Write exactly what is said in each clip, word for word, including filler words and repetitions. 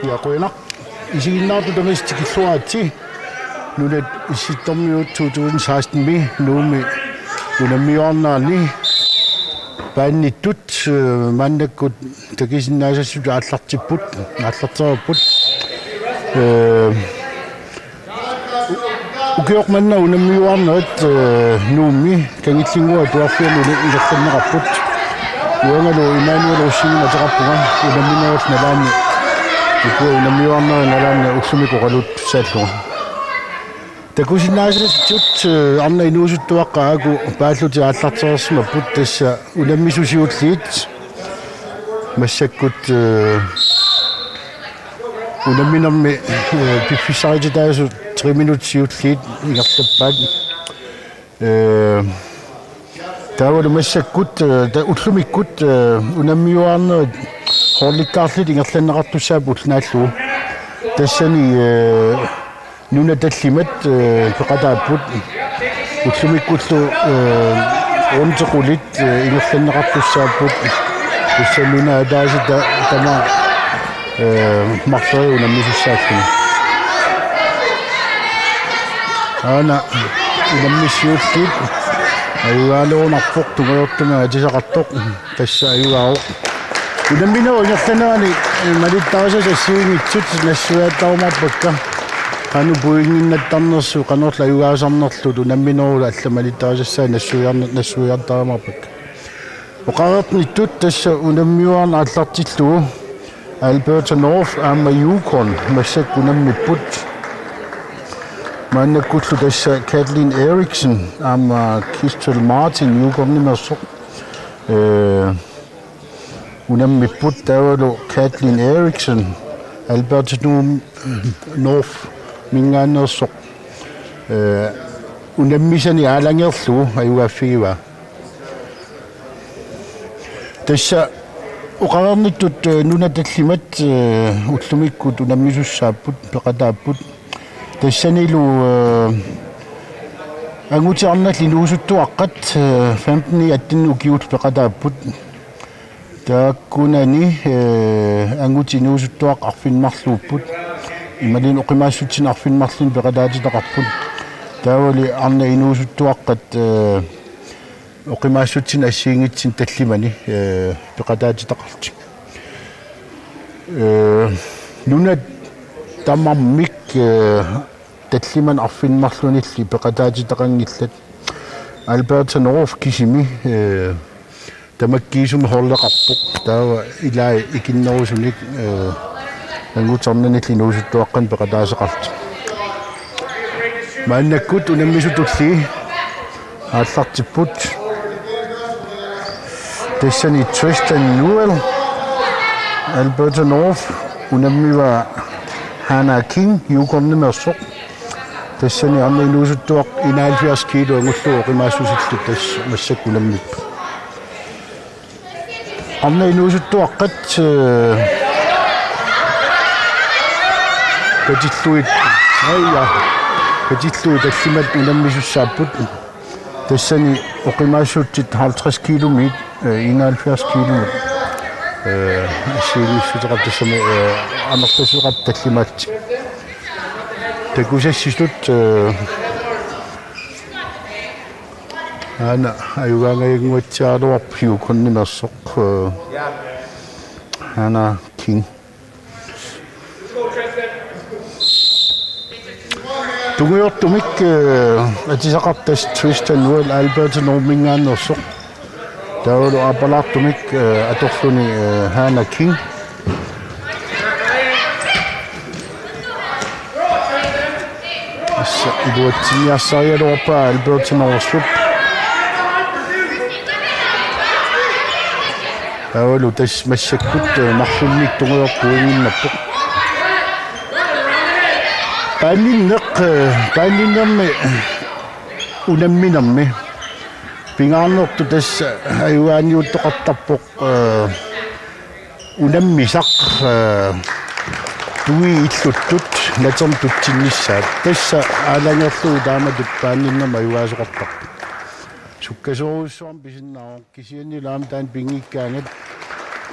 Ja, qujanaq. Isiginnaartut tamassi tikilluaritsi. Nunat Issittormiut to tusind seksten-mi Nuummi unammiuarnerani paanittut, eh, maannakkut takusinnaasassutut aallartipput, aallartereerput. Eh, Ukioq manna unammiuarnerit, eh, Nuummi Kangillinnguaq Atuarfiani uni-, ingerlanneqarput. Uangalu Immanuel Rosingimik ateqarpunga unamminerup nalaani. Ukua unammiuarnerit nalaani ullumikkut oqaluttussaallunga. Takusinnaasassutut, eh, arnat inuusuttuaqqat aajuku paallutik aallartereersimapput, tassa unammisusiulliit massakkut, eh, unamminermi, eh, piffissarititaasut tre minutsit siulliit ingerlappaat. Eh, taavalu massakkut, eh, ta-, ullumikkut, eh, unammiuarnerit holdikkaarlutik ingerlanneqartussaapput ulloq naallugu. Tassani, eh, nunat tallimat, eh, peqataapput. Ullumikkullu, eh, rundte qulit, eh, ingerlanneqartussaapput. Tassa nunat ataasiit ta-, tamaat, eh, marloriarluni unammisussaalluni. Aana unammisut siulliit ajugaalerunnarpoq, tungujortumik atisaqartoq. Tassa ajugaavoq. Unamminerup ingerlanerani, eh, malittarisassat assigiinngitsut nassuiaattarumaarpakka. Qanoq pointinnattarnersut, qanorlu ajugaasarnerlutik, unamminerup allat malittarisassaat nassuiaarne-, nassuiaattarumaarpakka. Oqareernittut tassa unammiuarneq aallartillugu Alberta North aamma Yukon massakkut unammipput. Maannakkullu tassa Kathleen Erickson aamma Kistel Martin Yukonimeersoq. Eh, unammipput taavalu Kathleen Erickson, Alberta North-minngaanneersoq, eh, unammisani aalajangerlugu ajugaaffigivaa. Tassa oqareernittut, eh, nunat tallimat, eh, ullumikkut unammisussaapput, peqataapput. Tassanilu, eh, angutit arnallit inuusuttuaqqat, eh, femten-it attenit ukiullit peqataapput. Taakkunani, eh, angutit inuusuttuaqqat arfineq-marluupput. Imaluunniit oqimaassutsinik arfineq-marlunnik peqataatitaqarput. Taavali arnat inuusuttuaqqat, eh, oqimaassutsinik assigiinngitsunik tallimani, eh, peqataatitaqarlutik. Eh, nunat tamarmik, eh, tallimanik arfineq-marlunilli peqataatitaqanngillat. Alberta North kisimi, eh, tamakkiisumik holdeqarpoq. Taava ilai ikinnerusunik, eh, angutit arnanillit inuusuttuaqqanik peqataaseqarlutik. Maannakkut unammisut tulliit aallartipput. Tassani Tristan Newell, Alberta North, unammivaa Hannah King, Yukonimeersoq. Tassani arnat inuusuttuaqqat enoghalvfjerds kilo angullugu oqimaassusillu tassa massakkut unammipput. Arnat inuusuttuaqqat, eh, katillugit, aja, katillugit tallimat unammisussaapput. Tassani oqimaassutsit halvtreds kilometer, eh, enoghalvfjerds kilometer. Eh, assigiinngitsuteqartut tassami, eh, amerlasuuteqartut tallimaatsit. Takusassisut, eh, aana ajugaangajannguatsiaraluarpoq Yukonimeersoq, eh, Hannah King. Tungujortumik, eh, atisaqartoq Tristan Newell, Alberta North-minngaanneersoq. Taavalu aappalaartumik, eh, atorluni, eh, Hannah King. Tassa iluatsinniarsarigaluarpaa Alberta North-ip. Taavalu tassa massakkut, eh, marlunnik tungujortoq pointinnappoq. Paanineq, eh, paaninermi unamminermi pingaarnertut tassa ajugaaniuttoqartarpoq, eh, unammisaq, eh, tuii illuttut natermut tutsinnissaat. Tassa aalajangerlugu taamatut paaninermi ajugaasoqartarpoq. Sukkasoorujussuarmik pisinnaavoq, kisianni aamma taanna pinngikkaangat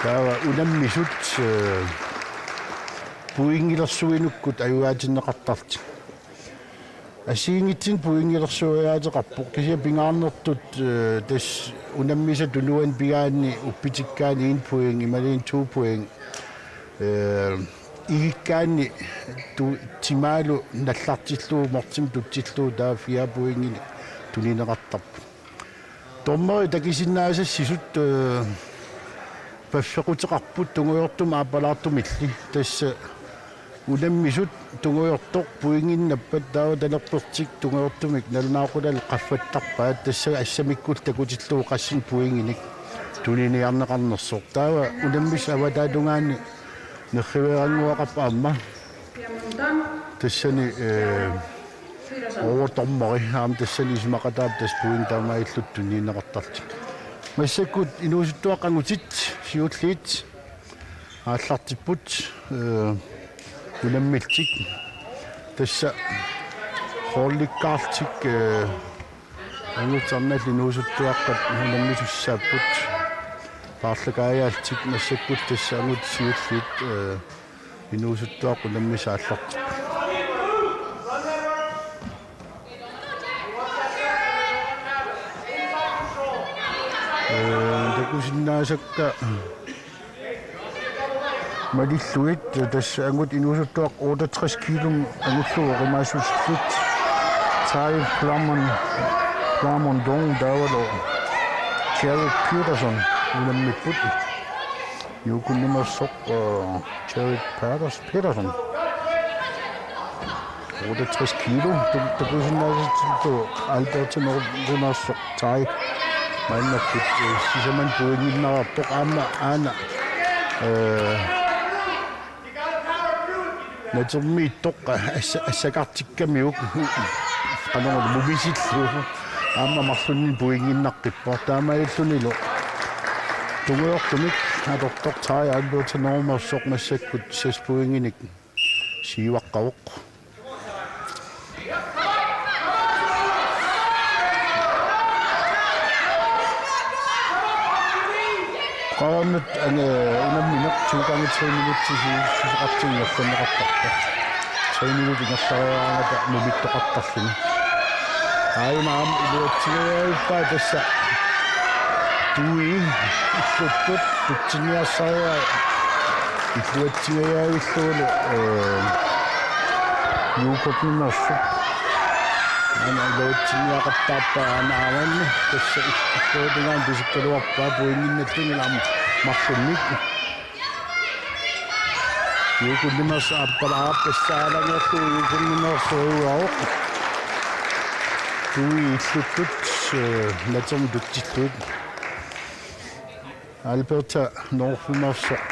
taava unammisut, eh, pointilersuinukkut ajugaatinneqartarlutik. Assigiinngitsunik pointilersuiaateqarpoq, kisianni pingaarnertut, eh, tassa unammisat tunuani pigaanni uppitikkaanni en point, imaluunniit to point, eh, igikkaanni tu-, timaalu nallartillugu, mortimut tutsillugu, taava fire pointinik tunineqartarpoq. Dommeri takusinnaasassisut, eh, paffequteqarput tungujortumik aappalaartumilli. Tassa unammisut tungujortoq pointinnappat, taava talerpertik tungujortumik nalunaaqutaq qaffattarpaat, tassa assamikkullu takutillugu qassinik pointinik tuniniarneqarnersoq. Taava unammisut avataata tungaanni nerriveerannguaqarput aamma. Tassani, eh, overdommeri aamma tassani isumaqataap tassa pointit taamaalillutik tunineqartarlutik. Massakkut inuusuttuaqqat angutit siulliit aallartipput, eh, unammillutik. Tassa holdikkaarlutik, eh, angutit arnallit inuusuttuaqqat unammisussaapput. Paarlakaajaallutik massakkut tassa angutit siulliit, eh, inuusuttuaqqat unammissaallartik. Eh, takusinnaasakka malillugit, tassa angut inuusuttuaq otteogtres kilo angullugu oqimaassusillit. Tai Plamon, Plamon Dong taavalu Jared Peterson unammipput. Juukunnimersoq, eh, Jared Peters-, Peterson. Otteogtres kilo, tu-, takusinnaasatsillugu Albert Nordlimersoq Tai. Maannakkut, eh, sisamanut pointinnartoq aamma aana, eh, natermiittoq assa-, assakartikkamiuk qanorlu mumisillugu aamma marlunnik pointinnarpoq. Taamaalillunilu tungujortumik atortoq Tai Albert Nordlimersoq massakkut seks pointinik siuaqqavoq. Qaarnut, eh, unammineq to gange tre minutsit siusisoqartinngerlanneqartarpoq. Tre minutsit ingerlariaraangata mumittoqartarluni. Aajuna aamma iluatsingajavippoq tassa. Tui illuttut tutsinniarsarivaat. Illuatsingajavillugulu, eh, Juukunnimersup. Aana iluatsinniaqattaarpaa aana avanni. Tassa illuatungaan pisikkaluarpaa pointinnalluni aamma marlunnik. Juukunnimersoq aappalaarpassaalanerlu Juukunnimersoq uaoq. Tui illuttut, eh, natermut tutsillugit. Alberta Nordlimersoq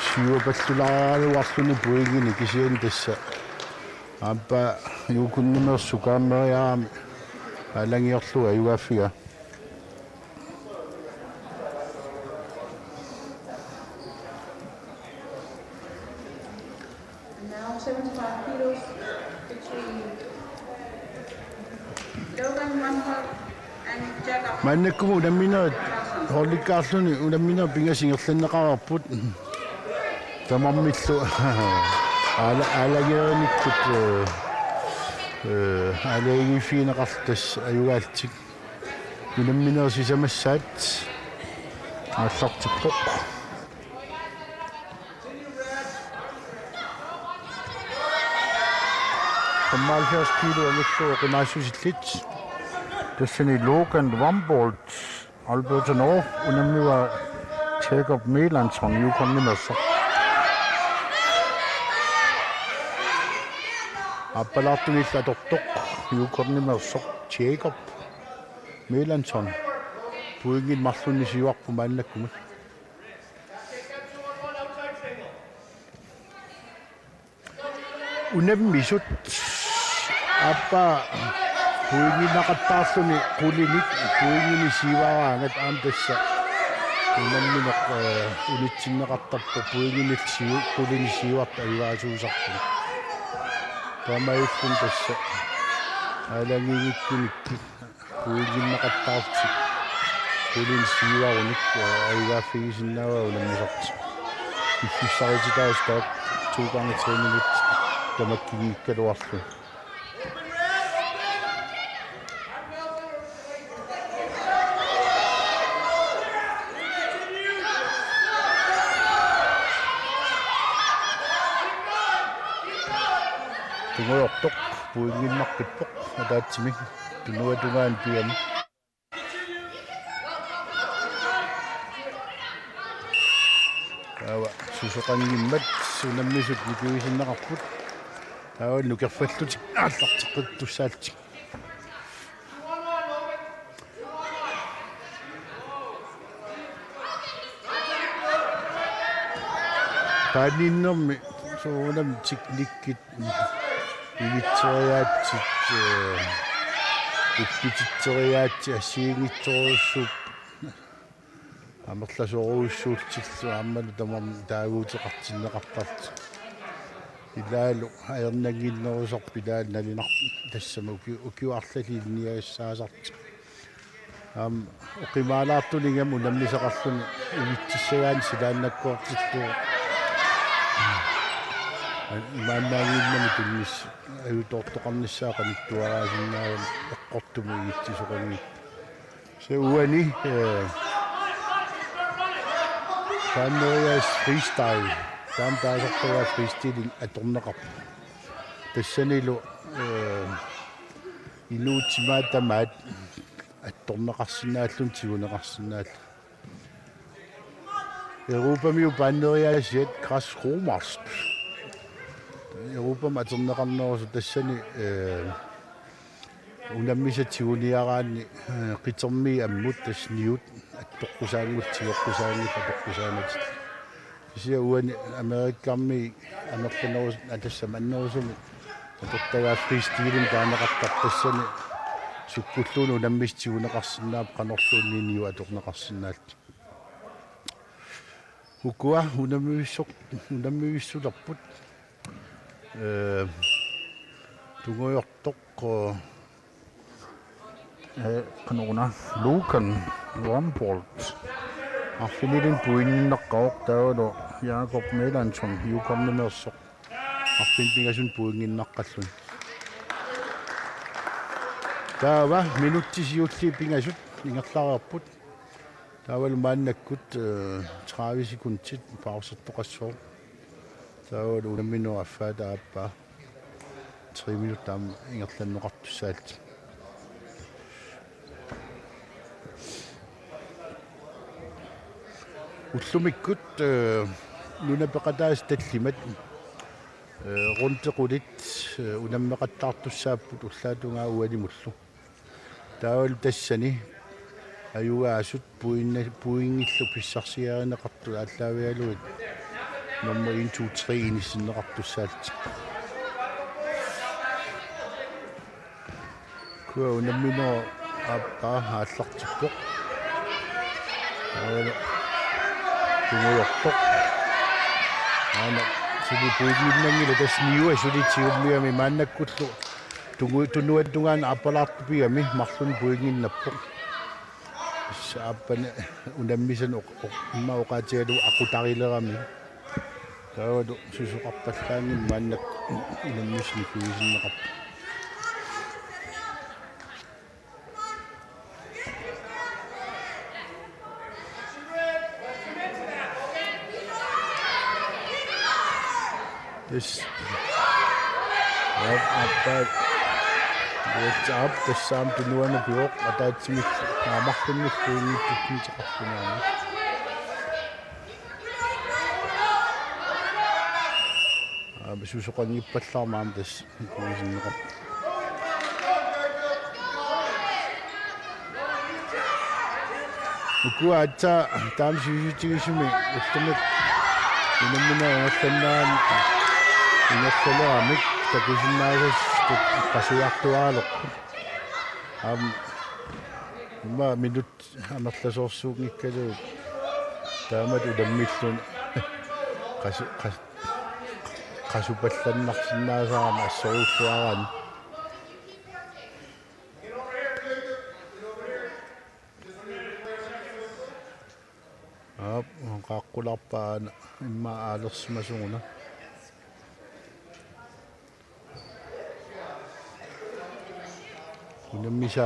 siuapallulaaraluarluni pointinik kisianni tassa. Aappaa Juukunnimersup kaammeriarami aalagiorlugu ajugaaffigaa. And now seventy-five kilos between Logan Wandholm and Jacob. Maannakkumut unamminerit, holdikkaarluni unamminerit pingasut ingerlanneqareerput. Tamarmillu aala-, aalageerinikkut, eh, eh, aalajangiiffigineqartut ajugaallutik. Unamminerit sisamassaat aallartippoq. Femoghalvfjerds kilo angullugu oqimaassusillit. Tassani Logan Wambold, Alberta North, unammivaa Jacob Melanson, Juukunnimersoq. Aappalaartunillu atortoq, Juukunnimersoq Jacob Melanson. Pointit marlunnik siuarput maannakkumut. Unammisut aappaa pointinnaqattaarluni qulinik pointinik siuaraangat aamma tassa. Unammineq, eh, unitsinneqartarpoq pointinik siu-, qulinik siuartut ajugaasuusarput. Taamaalilluni tassa. Aalajangiinngikkunikkit. Pointinnaqattaarlutik. Qulinik siuarunik, eh, ajugaaffigisinnaavaat unammisartik. Piffissarititai taakku to gange tre minut tamakkinngikkaluarluni. Tungujortoq pointinnarpippoq ataatsimik tunuata tungaanut pigami. Taava susoqanngimmat unammisut nikuisinneqarput. Taava nukerfallutik aallarteqqittussaallutik. Paaniinnermi soorunami teknikkit igitseriaatsit, eh, uppititseriaatsit assigiinngitsorujussuupput. Amerlasoorujussuullutillu aammalu tamarmik taaguuteqartinneqartartut. Ilaalu ajornannginnerusarput ilaalu nalinar-, tassami uki-, ukiut arlallit ilinniagassaasartut. Aamma oqimaalaartunigami unammisaqarluni ivitsissagaanni silaannakkoortillugu. Imaannaannginnami tunnis-, ajutoortoqarnissaa qanittuaraasinnaagami eqqortumik igitsisoqanngippat. Kisianni uani, eh, Paanneriaas freestyle. Taanna taasartagaa freestyling atorneqarpoq. Tassanilu, eh, inuup timaat tamaat attorneqarsinnaalluni tiguneqarsinnaalluni. Europamiut paanneriaasiat græsromaster. Europami atorneqarnerusoq tassani, eh, unammisat tiguniaraanni, eh, qitermiit ammut tassa niut attoqqusaanngillat, tigoqqusaanngillat, atoqqusaannatik. Kisianni uani Amerikamiut amerlanerus-, a, tassami annerusumik atortagaa freestyling taaneqartarpoq tassani sukkulluunniit unammissat tiguneqarsinnaapput qanorluunniit niut atorneqarsinnaallutik. Ukua unammivissoq-, unammivissulerput. Eh, tungujortoq, eh, qanoruna, Logan Rombolt. Arfinilimmik pointinnaqqavoq taavalu Jakob Melanson, Yukonimeersoq. Arfineq-pingasunik pointinnaqqalluni. Taava minutsit siulliit pingasut ingerlareerput. Taavalu maannakkut, eh, tredive sekundit pausertoqassaaq. Taavalu unamminerup affaata aappaa tre minut taama ingerlanneqartussaallutik. Ullumikkut, eh, nunap peqataasut tallimat, eh, rundequlit, eh, unammeqattaartussaapput ullaap tungaa uanimullu. Taavalu tassani ajugaasut pointi-, pointillu pissarsiarineqartut aallaavigalugit nummer en, to, tre inissinneqartussaallutik. Ukua unamminerup aappaa aallartippoq. Aana tungujortoq. Aana suli pointinnanngilaq tassa niua suli tigummiami maannakkullu tungu-, tunuata tungaanut aappalaartupigami marlunnik pointinnappoq. Tassa aappani unammisanut oq-, oq-, immaqa oqaatigalugu aqutarilerami. Taavalu susoqarpallaanngimmat maannakkut unammisut nikuisinneqarput. Yes. Aap, aappaat. Yes, aap, tassami tunuanut pivoq, ataatsimik, aa, marlunnik pointinnitsinneqarluni aamma. Aap, susoqanngippallaarmat aamma tassa nikuisinneqarpoq. Ukua aatsaat taama sivisutigisumik ullumikkut unamminerup ingerlannerani ingerlaleramik takusinnaasassat qasujartuaraluarput. Aamma immaqa minut amerlasoorsuunngikkaluarlugu taamatut unammilluni qasu-, qas-, qasupallannarsinnaasarami assorujussuaraanni. Aap, qaaqqularpaa aana immaqa aalersimasoq una. Unammisa.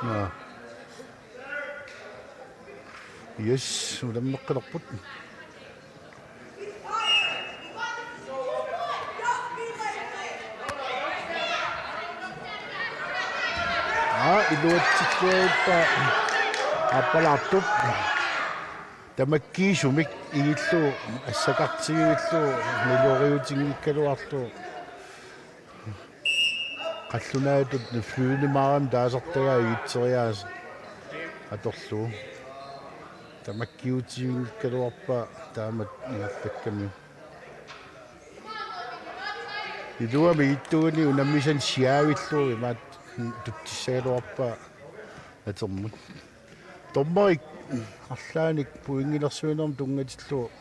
Naa. Yes, unammeqqilerput. Aa, iluatsilluarpaa aappalaartup. Tamakkiisumik igillugu assakartigiillugu naloriutinngikkaluarlugu. Qallunaatut flydende maarami taasartagaa igitseriaaseq atorlugu. Tamakkiutiginngikkaluarpaa taamatut ingerlakkamiuk. Iluamik igittuuguni unammisanik siaavillugu imaattoq tutsissagaluarpaa atormut. Dommerit arlaannik pointilersuinermut tunngatillugu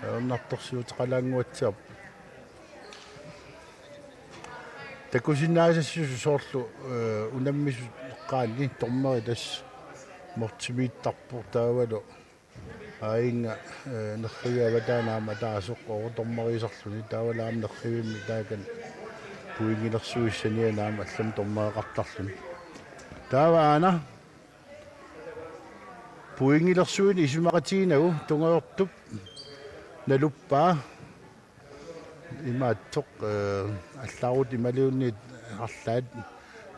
ajornartorsiuteqalaannguatsiarput. Takusinnaasassuseq soorlu, eh, unammisut eqqaanni dommerit tassa mortimiittarpoq taavalu aajunga, eh, nerrivik avataani aamma ataaseq oqartoq dommeriisarluni taavalu aamma nerrivimmi taakani pointilersuissaniani aamma allamik dommereqartarluni. Taava aana pointilersuineq isumaqatiginagu tungujortup naluppaa imaattoq, eh, allaarut imaliunniit arlaat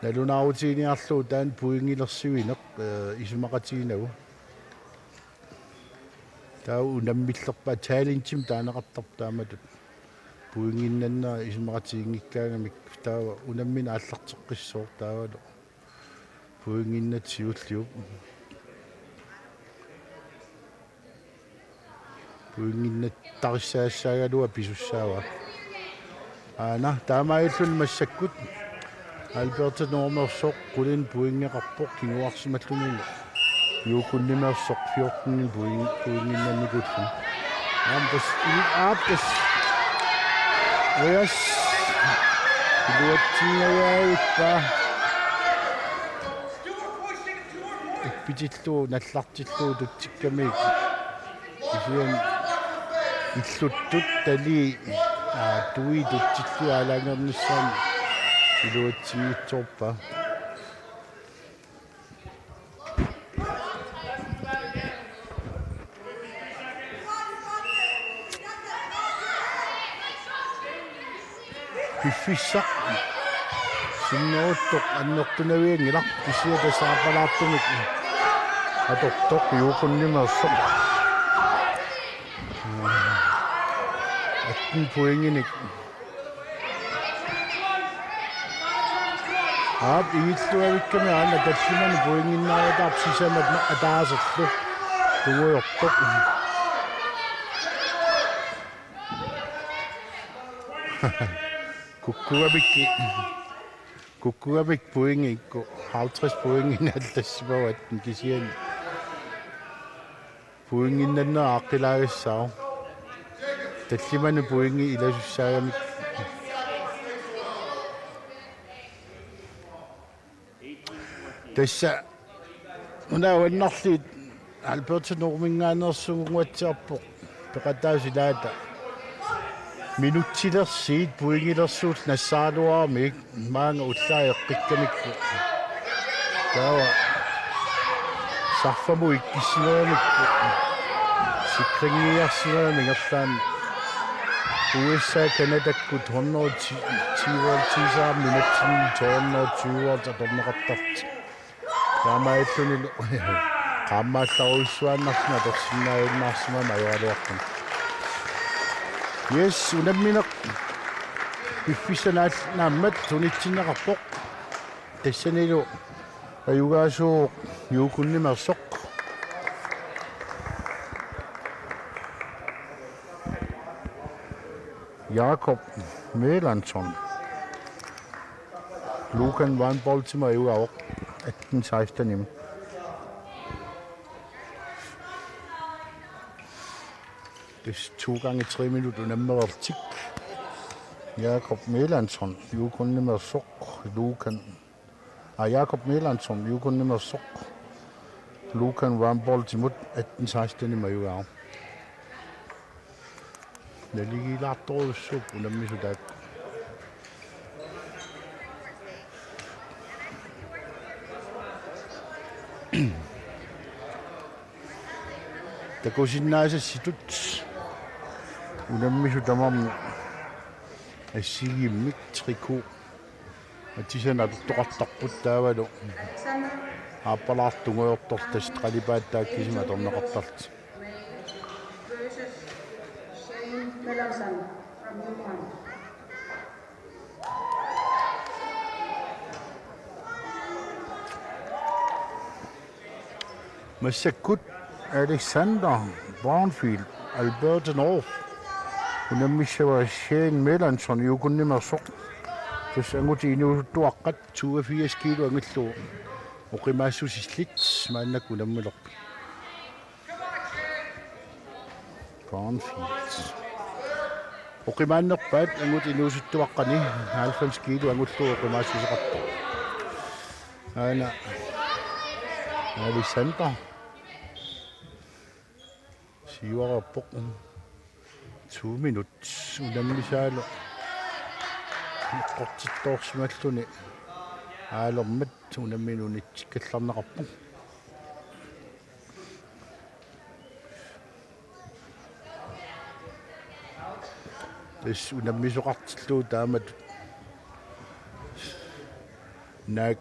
nalunaarutiginiarlugu taanna pointilersuineq, eh, isumaqatiginagu. Taava unammillerpaa challenge-imik taaneqartarpoq taamatut. Pointinnanneq isumaqatiginngikkaangamikku taava unammineq aallarteqqissooq taavalu. Pointinnat siulliup. Pointinnat tarissaassaagaluaq pisussaavaa. Aana, taamaalilluni massakkut Alberta Nuummeersoq qulinik pointeqarpoq kinguarsimalluni. Juukunnimeersoq fjorteninik point-, pointinnannikuulluni. Aamma tassa ili-, aap tassa. Ojas. Iluatsiinnaviarpaa. Ippitillugu nallartillugu tutsikkamik. Kisianni illuttut talii, aa, tui tutsillugu aalajangernissaannik iluatsinngitsoorpaa. Piffissaq sinneruttoq annertunavianngilaq kisianni tassa aappalaartumik atortoq Juukunnimeersoq. Atten pointinik. Aap, igilluavikkami aana tallimanik pointinnaajaataarpoq sisamat ataaserlu tungujortoq. Kukkugamikku, kukkugamikku pointikkut halvtreds pointinik allassimavaat kisianni. Pointinnanneq aaqqilaagassaaq. Tallimanik pointit ilasussaagami. Tassa una avannarliit Alberta Nuumminngaanneersunnguatsiarpoq peqataasut ilaata. Minutsilersuut pointilersuullu nassaaraluaramik maanga ullaaq eqqikkamikku. Taava sarfamut ikkissineramikku. Sikringiarsineramik ingerlaannaq. U S A Canadakkut hundrede ti-, ti-, ti-, minutsinni to hundrede tyve atorneqartartut. Taamaalillunilu qaammaallarujussuaannarluni atorsinnaajunnaarsimammat ajoraluarput. Yes, unammineq piffissaq naammat tunitsinneqarpoq. Tassanilu ajugaasuuvoq Juukunnimeersoq. Jakob Melanson. Lukan Van Boltimut ajugaavoq atten seksten-imi. Tassa to gange tre minut unammereerlutik. Jakob Melanson, Juukunnimeersoq, Lukan. Aa, Jakob Melanson, Juukunnimeersoq. Lukan Van Boltimut atten seksten-imi ajugaavoq. Naligiilaartorujussuupput unammisut taakku. Takusinnaasassitut unammisut tamarmik assigiimmik trikot atisanik atortoqartarput taavalu aappalaartoq tungujortoq tassa qalipaat taakku kisimik atorneqartarlutik. Massakkut Alexander Brandfield, Alberta North, unammissavaa Shane Melanson Juukunnimersoq. Tassa angutit inuusuttuaqqat toogfirs kilo angullugu oqimaassusillit maannakkut unammilerput. Brandfield. Oqimaannerpaat angutit inuusuttuaqqani halvfems kilo angullugu oqimaassuseqarpoq. Aana Alexander. Siuarpoq. To minut unammisaalu. Eqqortittoorsimalluni. Aalermat unammineq unitsikkallarneqarpoq. Tassa unammisoqartillugu taamatut naak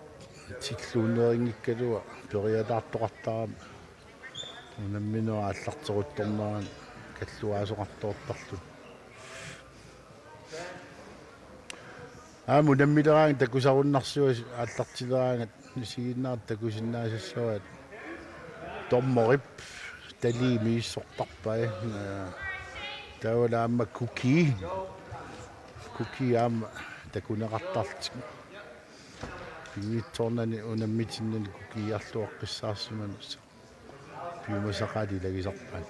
tilluunneerinngikkaluaq periataartoqartarami unamminerup aallarteruttornerani kalluaasoqartoortarluni. Aamma unammileraangat takusarunnarsivoq aallartileraangat isiginnaartut takusinnaasassavaat. Dommerip talii misissortarpai. Taavalu aamma Kuki. Kuki aamma takuneqartarlutik. Pinngitsoornani unammitinnani Kukiarluaqqissaarsimanersoq. Piumasaqaatit ilagisarpaat.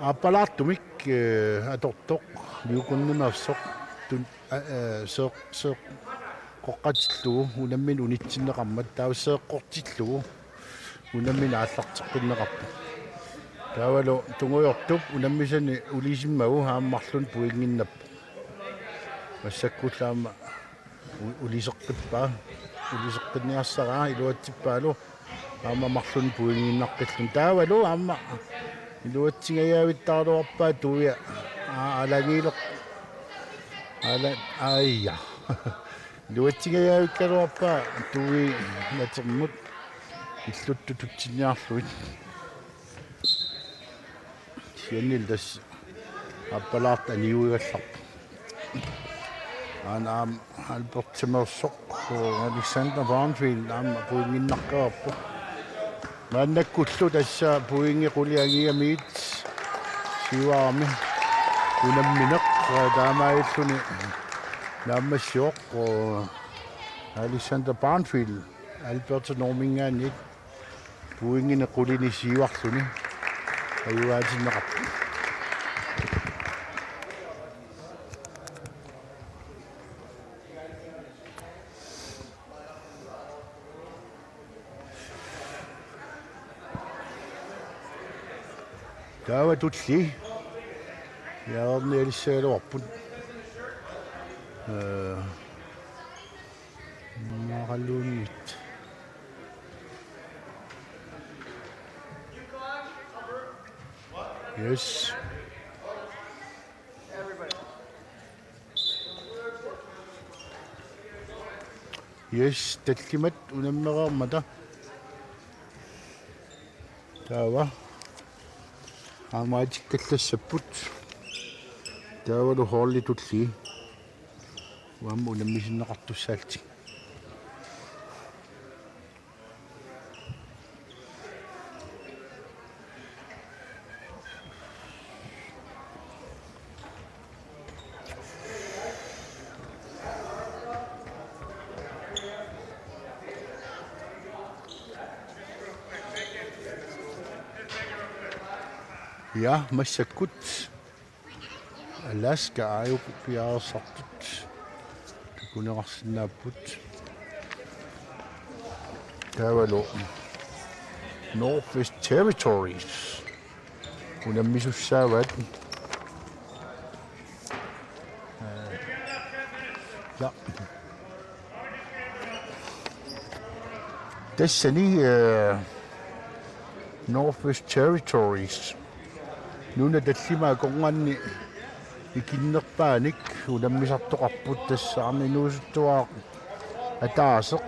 Aappalaartumik, eh, atortoq Juukunnimersoq tun-, eh, eh, seeq-, seeqqoqqatillugu unammineq unitsinneqarmat taava seeqqortillugu unammineq aallarteqqinneqarpoq. Taavalu tungujortup unammisani ulisimmagu aamma marlunnik pointinnginnappoq. Massakkullu aamma u-, uliseqqippaa, uliseqqinniarsaraa iluatsippaalu aamma marlunnik pointinnginnaqqilluni. Taavalu aamma iluatsingajavittaraluarpaa Tuia. Aa, alagiileq. Ala-, aija. Iluatsingajavikkaluarpaa Tuia natermut illuttut tutsinniarlugit. Sianil tassa aappalaartoq aniuigallarpoq. Aana aamma Albertimersoq, Alexander Brandfield aamma pointinnginnakkaarpoq. Maannakkullu tassa pointit qulit angigamikkit siuarami unammineq taamaalilluni naammassivoq Alexander Brandfield Alberta North-iminngaanniit pointinik qulinik siuarluni ajugaatinneqarpoq. Taava tulliit jaarnialissagaluarput. Eh, Maaqaluunniit. Yes. Yes, tallimat unammereermata. Taava. Aamma atikkallassapput. Taavalu holdit tulliit. Aamma unammisinneqartussaallutik. Ja, massakkut. Alaska aajuku piareersartut. Takuneqarsinnaapput. Taavalu Northwest Territories. Unammisussaavaat. Ja. Tassani, eh, Northwest Territories. Nuna tallimat akornanni ikinnerpaanik unammisartoqarput, tassa aamma inuusuttuaraq ataaseq.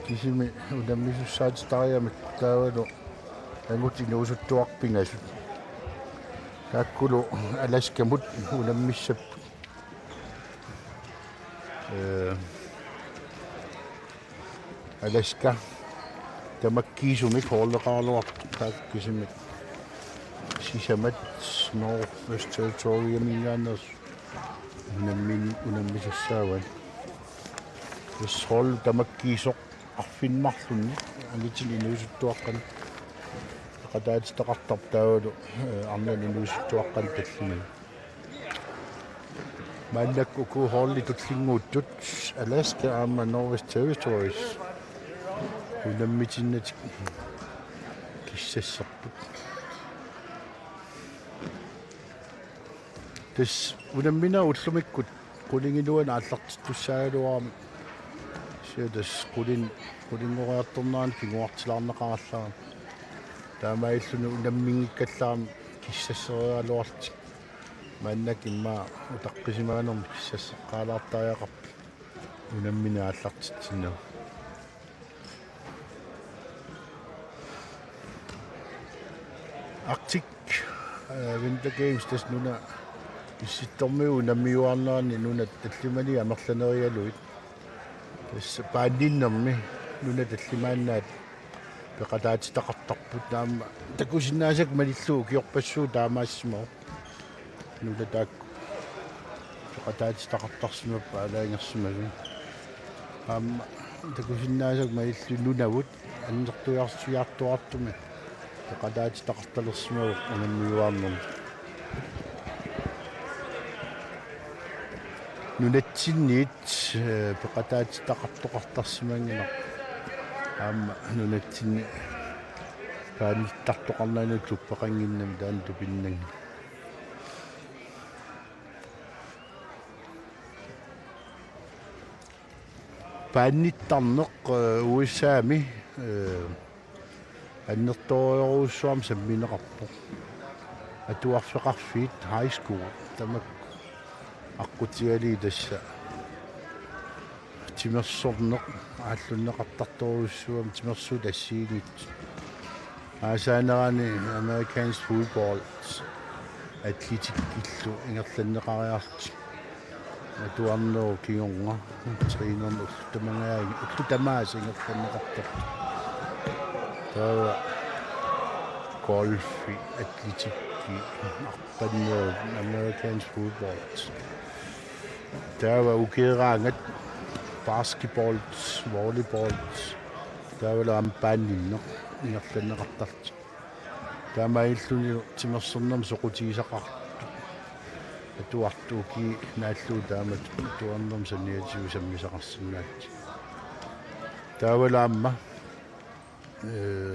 Kisimi unammisussaatitariamik taavalu angut inuusuttuaraq pingasut. Taakkulu Alaskamut unammissapput. Ee, Alaska tamakkiisumik holdeqaraluartoq, taakku kisimik sisamat Northwest Territoriuminngaanneersut unammin-, unammisussaavaat. Tassa hold tamakkiisoq arfineq-marlunnik angutinut inuusuttuaqqanik peqataatitaqartarpoq taavalu, ee, arnanut inuusuttuaqqanik tallimanik. Maannakkut uku holdit tullinnguuttut Alaska aamma Northwest Territories unammitinnatik kissasserput. Tassa unamminerit ullumikkut qulingiluanut aallartittussaagaluarami. Kisianni tassa qulin-, qulinngoriartornerani kinguartilaarneqarallarami. Taamaalilluni unamminngikkallarami kissassereeraluarlutik. Maannakkut immaqa utaqqisimanermik kissasseqqaalaartariaqarput unammineq aallartitsinnagu. Arctic, ee, Winter Games tassa nuna Issittormiut unammiuarnerani nunat tallimanik amerlanerigalugit. Tassa paanninnermi nunat tallimaannaat peqataatitaqartarput, aamma takusinnaasakka malillugu ukiorpassuit taamaassimavoq. Nunat taakku peqataatitaqartarsimappat aalajangersimasut. Aamma takusinnaasakka malillugu Nunavut annertuiarsiartuartumik peqataatitaqartalersimavoq unammiuarnermi. Nunatsinniit, ee, peqataatitaqartoqartarsimannginnami. Aamma nunatsinni paannittartoqarnani tuppeqannginnami taanna tupinnanngilaq. Paannittarneq, ee, U S A-mi, ee, annertoorujussuarmik sammineqarpoq. Atuarfeqarfiit high school tamakku aqqutigalugit tassa timersorneq aallunneqartartorujussuugami, timersuut assigiinngitsut. Aasaanerani American football, atletikkillu ingerlanneqariarlutik. Atuarnerup kingorna trænerneq ullut tamaasa, ullut tamaasa ingerlanneqartartoq. Taava golfi, atletikki, arpannerup, American football. Taava ukeeraangat basketball, volleyball, taavalu aamma paanninneq ingerlanneqartartoq. Taamaalilluni timersornermik soqutigisaqartut atuartut ukiut naallugu taamatut atuarnermik saniatigut sammisaqarsinnaallutik. Taavalu aamma, ee,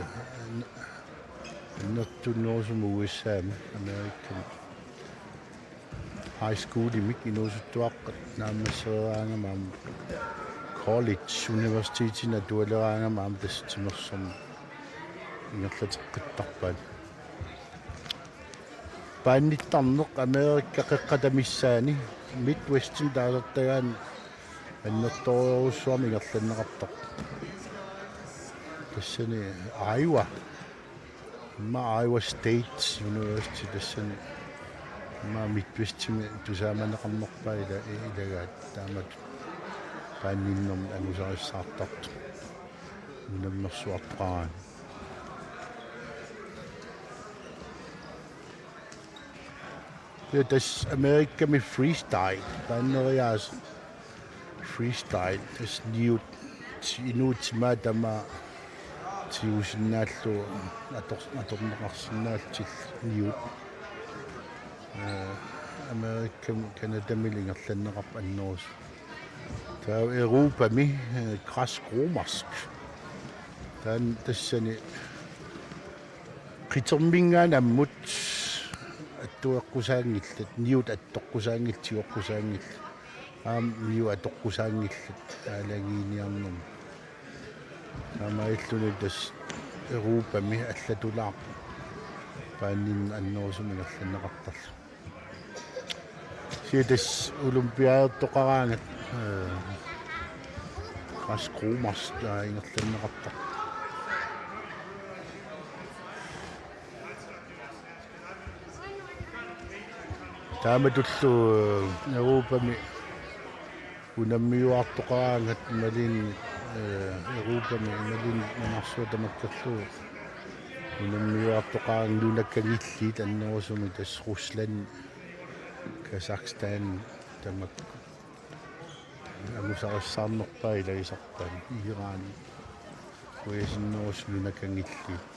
annertunerusumik U S A-mi, Amerikami. High schoolimik inuusuttuaqqat naammassereeraangama aamma college, universitetinik atualeraangama aamma tassa timersorneq ingerlateqqittarpaat. Paannittarneq Amerika qeqqata missaani Midwestimi taasartagaani annertoorujussuarmik ingerlanneqartarpoq. Tassani Iowa. Immaqa Iowa State University tassani immaqa Midwestimi tusaamaneqarnerpaat ila-, ilagaat taamatut paanninnermik angusarissaartartoq unammersuartoqaraangat. Ja, tassa Amerikami freestyle, paanneriaaseq freestyle, tassa niut, ti-, inuup timaa tamaat tigusinnaallugu ator-, atorneqarsinnaallutillu niut. Ee, Amerikami Canadamilu ingerlanneqarpoq annerusumik. Taava Europami, ee, græsk-romersk. Taanna tassani qiterminngaanniit ammut attueqqusaanngillat, niut attoqqusaanngillat, tigoqqusaanngillat. Aamma niut atoqqusaanngillat aalajangiiniarnermut. Taamaalilluni tassa Europami allatulaarpoq paanninneq annerusumik ingerlanneqartarlugu. Siatas olympiadertoqaraangat, eh, Græsk-romersk, eh, ingerlanneqartarpoq. Taamatullu, eh, Europami unammiuartoqaraangat imaluunniit, eh, Europami imaluunniit nunarsuaq tamakkerlugu unammiuartoqaraangat nunat kangilliit annerusumik tassa Rusland, Kazakhstan, tamakku. Angusarissaarnerpaat ilagisarpaat Iran. Kujasinnerusoq nunat kangilliit.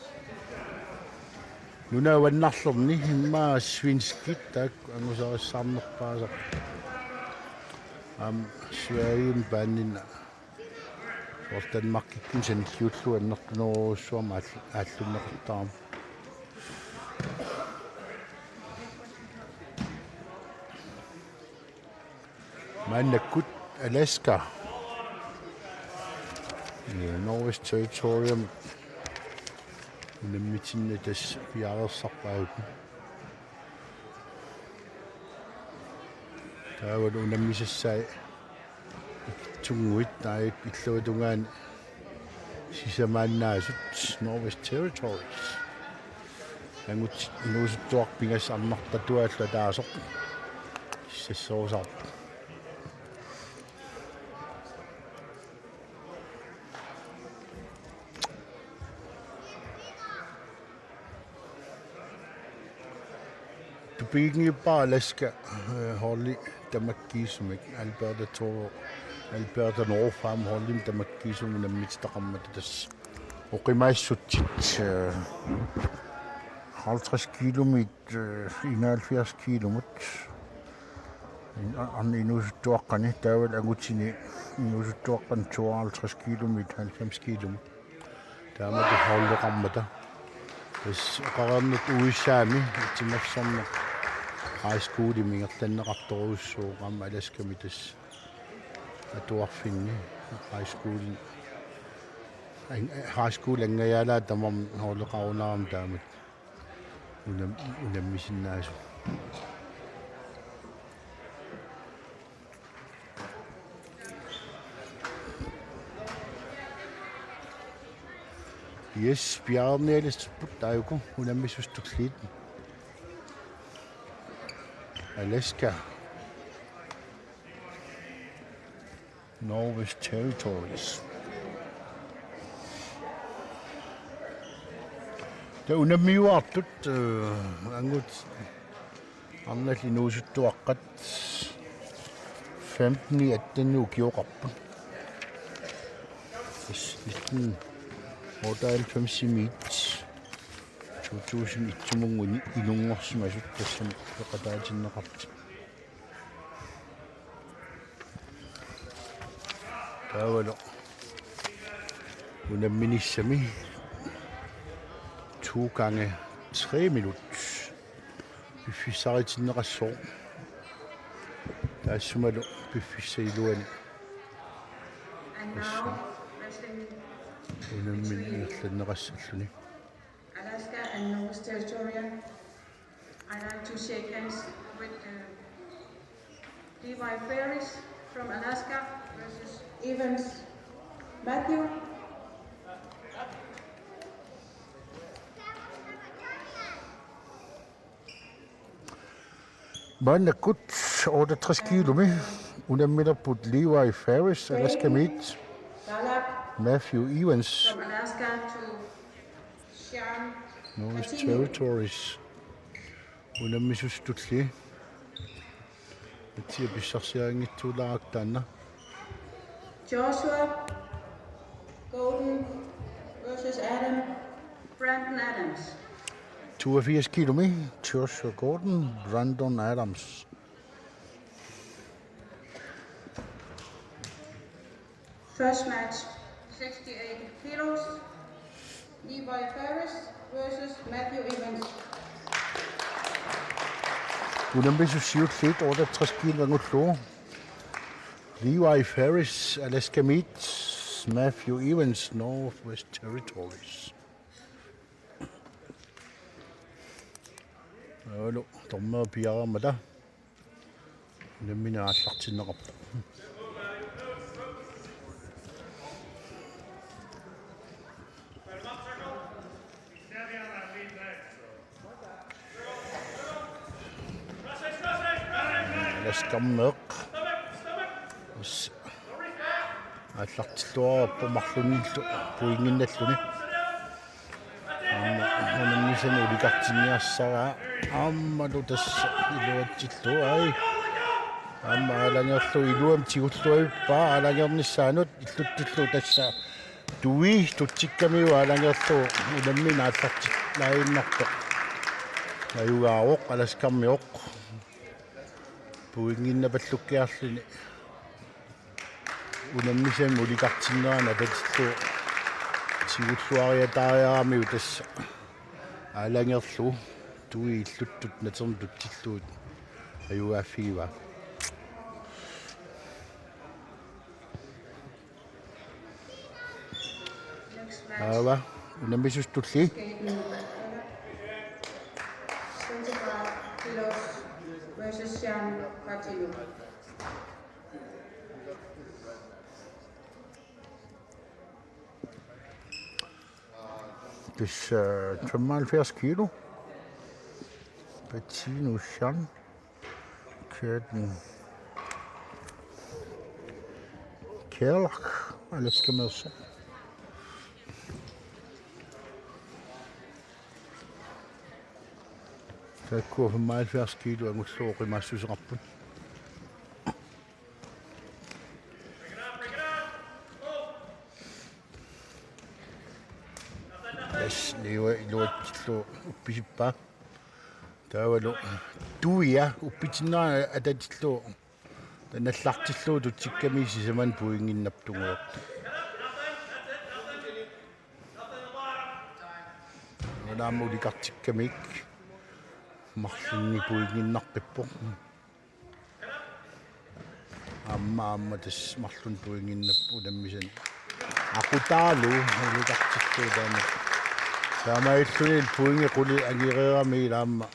Nunat avannarlerni immaqa svenskit taakku angusarissaarnerpaasarput. Aamma Sverigemi paanninneq. Soorlu Danmarkikkut sanilliullugu annertunerujussuarmik aall-, aallunneqartarami. Maannakkut Alaska. Ja, Northwest Territorium. Unammitinneq tassa piareersarpaagut. Taavalu unammisassai ikittunnguit taakku illuatungaani sisamaannaasut Northwest Territories. Angutit inuusuttuarput pingasut arnartatuaallu ataaseq. Sisassorusaarput. Tupiginngippara Alaska, eh, holdi tamakkiisumik, Alberta Toro, Alberta Northam holdimik tamakkiisumik unammititaqarmata tassa. Oqimaassutsit, eh, halvtreds kiilomit, eh, enoghalvfjerds kiilomut. In-, a-, arnat inuusuttuaqqani, taavalu angutini inuusuttuaqqani tooghalvtreds kiilomit, halvfems kiilomit. Taamatut holdeqarmata. Tassa oqareernertut U S A-mi itimassorneq high schoolimi ingerlanneqartorujussuuvoq aamma Alaskami tassa atuarfinni high school. An-, high school angajaalaat tamarmik holdeqarunarami taamatut. Unam-, unammisinnaasut. Yes, piareernialissapput taakkua unammisut tulliit. Alaska. Northwest Territories. Taava unammiuaartut, eh, angut arnallu inuusuttuaqqat femten atten ukioqarput. Tassa nitten otteoghalvfemsimiit to tusind et-imunnguit inunngorsimasut tassani peqataatinneqartut. Taavalu unamminissami to gange tre minut piffissaritinneqassaaq. Taassumalu piffissap iluani tassa unammineq ingerlanneqassalluni. Alaska and Northwest Territory. I'd like to shake hands with, uh, Levi Ferris from Alaska versus Evans Matthew. Maannakkut otteogtres kiilumi unammilerput Levi Ferris, Alaskamiit, Matthew Evans, Northwest Territories, unammisut tulliit. Atia pissarsiarinngitsuulaarakku taanna. Joshua Golden versus Adam Brandon Adams. Toogfirs kiilumi, Joshua Golden, Brandon Adams. First match, sixty-eight kilos, Levi Ferris versus Matthew Evans. Unammisut siulliit otteogtres kiilumi angullugu. Levi Ferris, Alaskamiit, Matthew Evans, Northwest Territories. Alu, dommeri piareermata unammineq aallartinneqarpoq. Alaskarmeeq. Aallartilluarpoq marlunnillu pointinnalluni. Aamma unammisani ulikartinniarsaraa. Aammalu tassa iluatsillugu, ai. Aamma Alangerlu iluamik tigulluarpaa Alangernissaanut, illutsillugu tassa Tui Tutsikkamiuk Alangerlu unammineq aallartinnaaginnartoq. Ajugaavoq, alaskarmioq. Pointinnapallukkiarluni unammisani ulikartinnerani atatillugu tigulluariataariaramiuk tassa Alangerlu Tui illuttut natermut tutsillugit ajugaaffigivaat. Aava, unammisut tulliit. Centre back Pilos versus Jan Martino. Tassa, øh, femoghalvfjerds kilo. Patino Jan. Kæden. Kærlak. Alaskarmeersoq. Taakku femoghalvfjerds kilo angullugu oqimaassuseqarput. Tassa Liua iluatsillugu uppisippaa. Taavalu Tuia uppitinnerani atatillugu nallartillugu Tutsikkamiit sisamani pointinnap tungaanut. Una aamma ulikartikkamik marlunnik pointinnarpippoq. Aamma, aamma tassa marlunnik pointinnap unammisani. Aqutaalu ulikartillugu taama. Taamaalilluni pointit qulit angereeramikkit aamma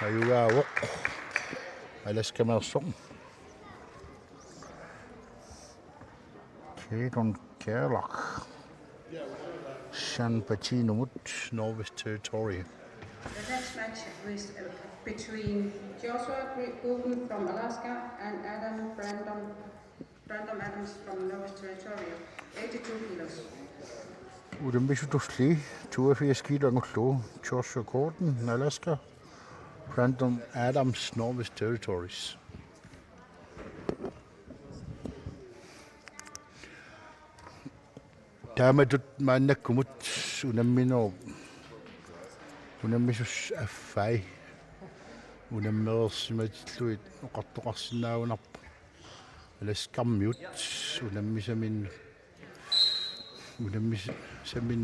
ajugaavoq. Alaskarmeersoq. Keaton Kærlak. San Patinomut, Northwest Territory. The next match is, uh, between Joshua Gre-, Gordon from Alaska and Adam Brandon, Brandon Adams from Northwest Territory, eighty-two kilos. Unammisut tulliit, toogfirs kilo angullugu, Joshua Gordon, Alaska, Brandon Adams, Northwest Territories. Taamatut maannakkumut unamminerup, unammisussaaffiit unammereersimatillugit oqartoqarsinnaagunarpoq. Alaskarmiut unammisamin, unammisamin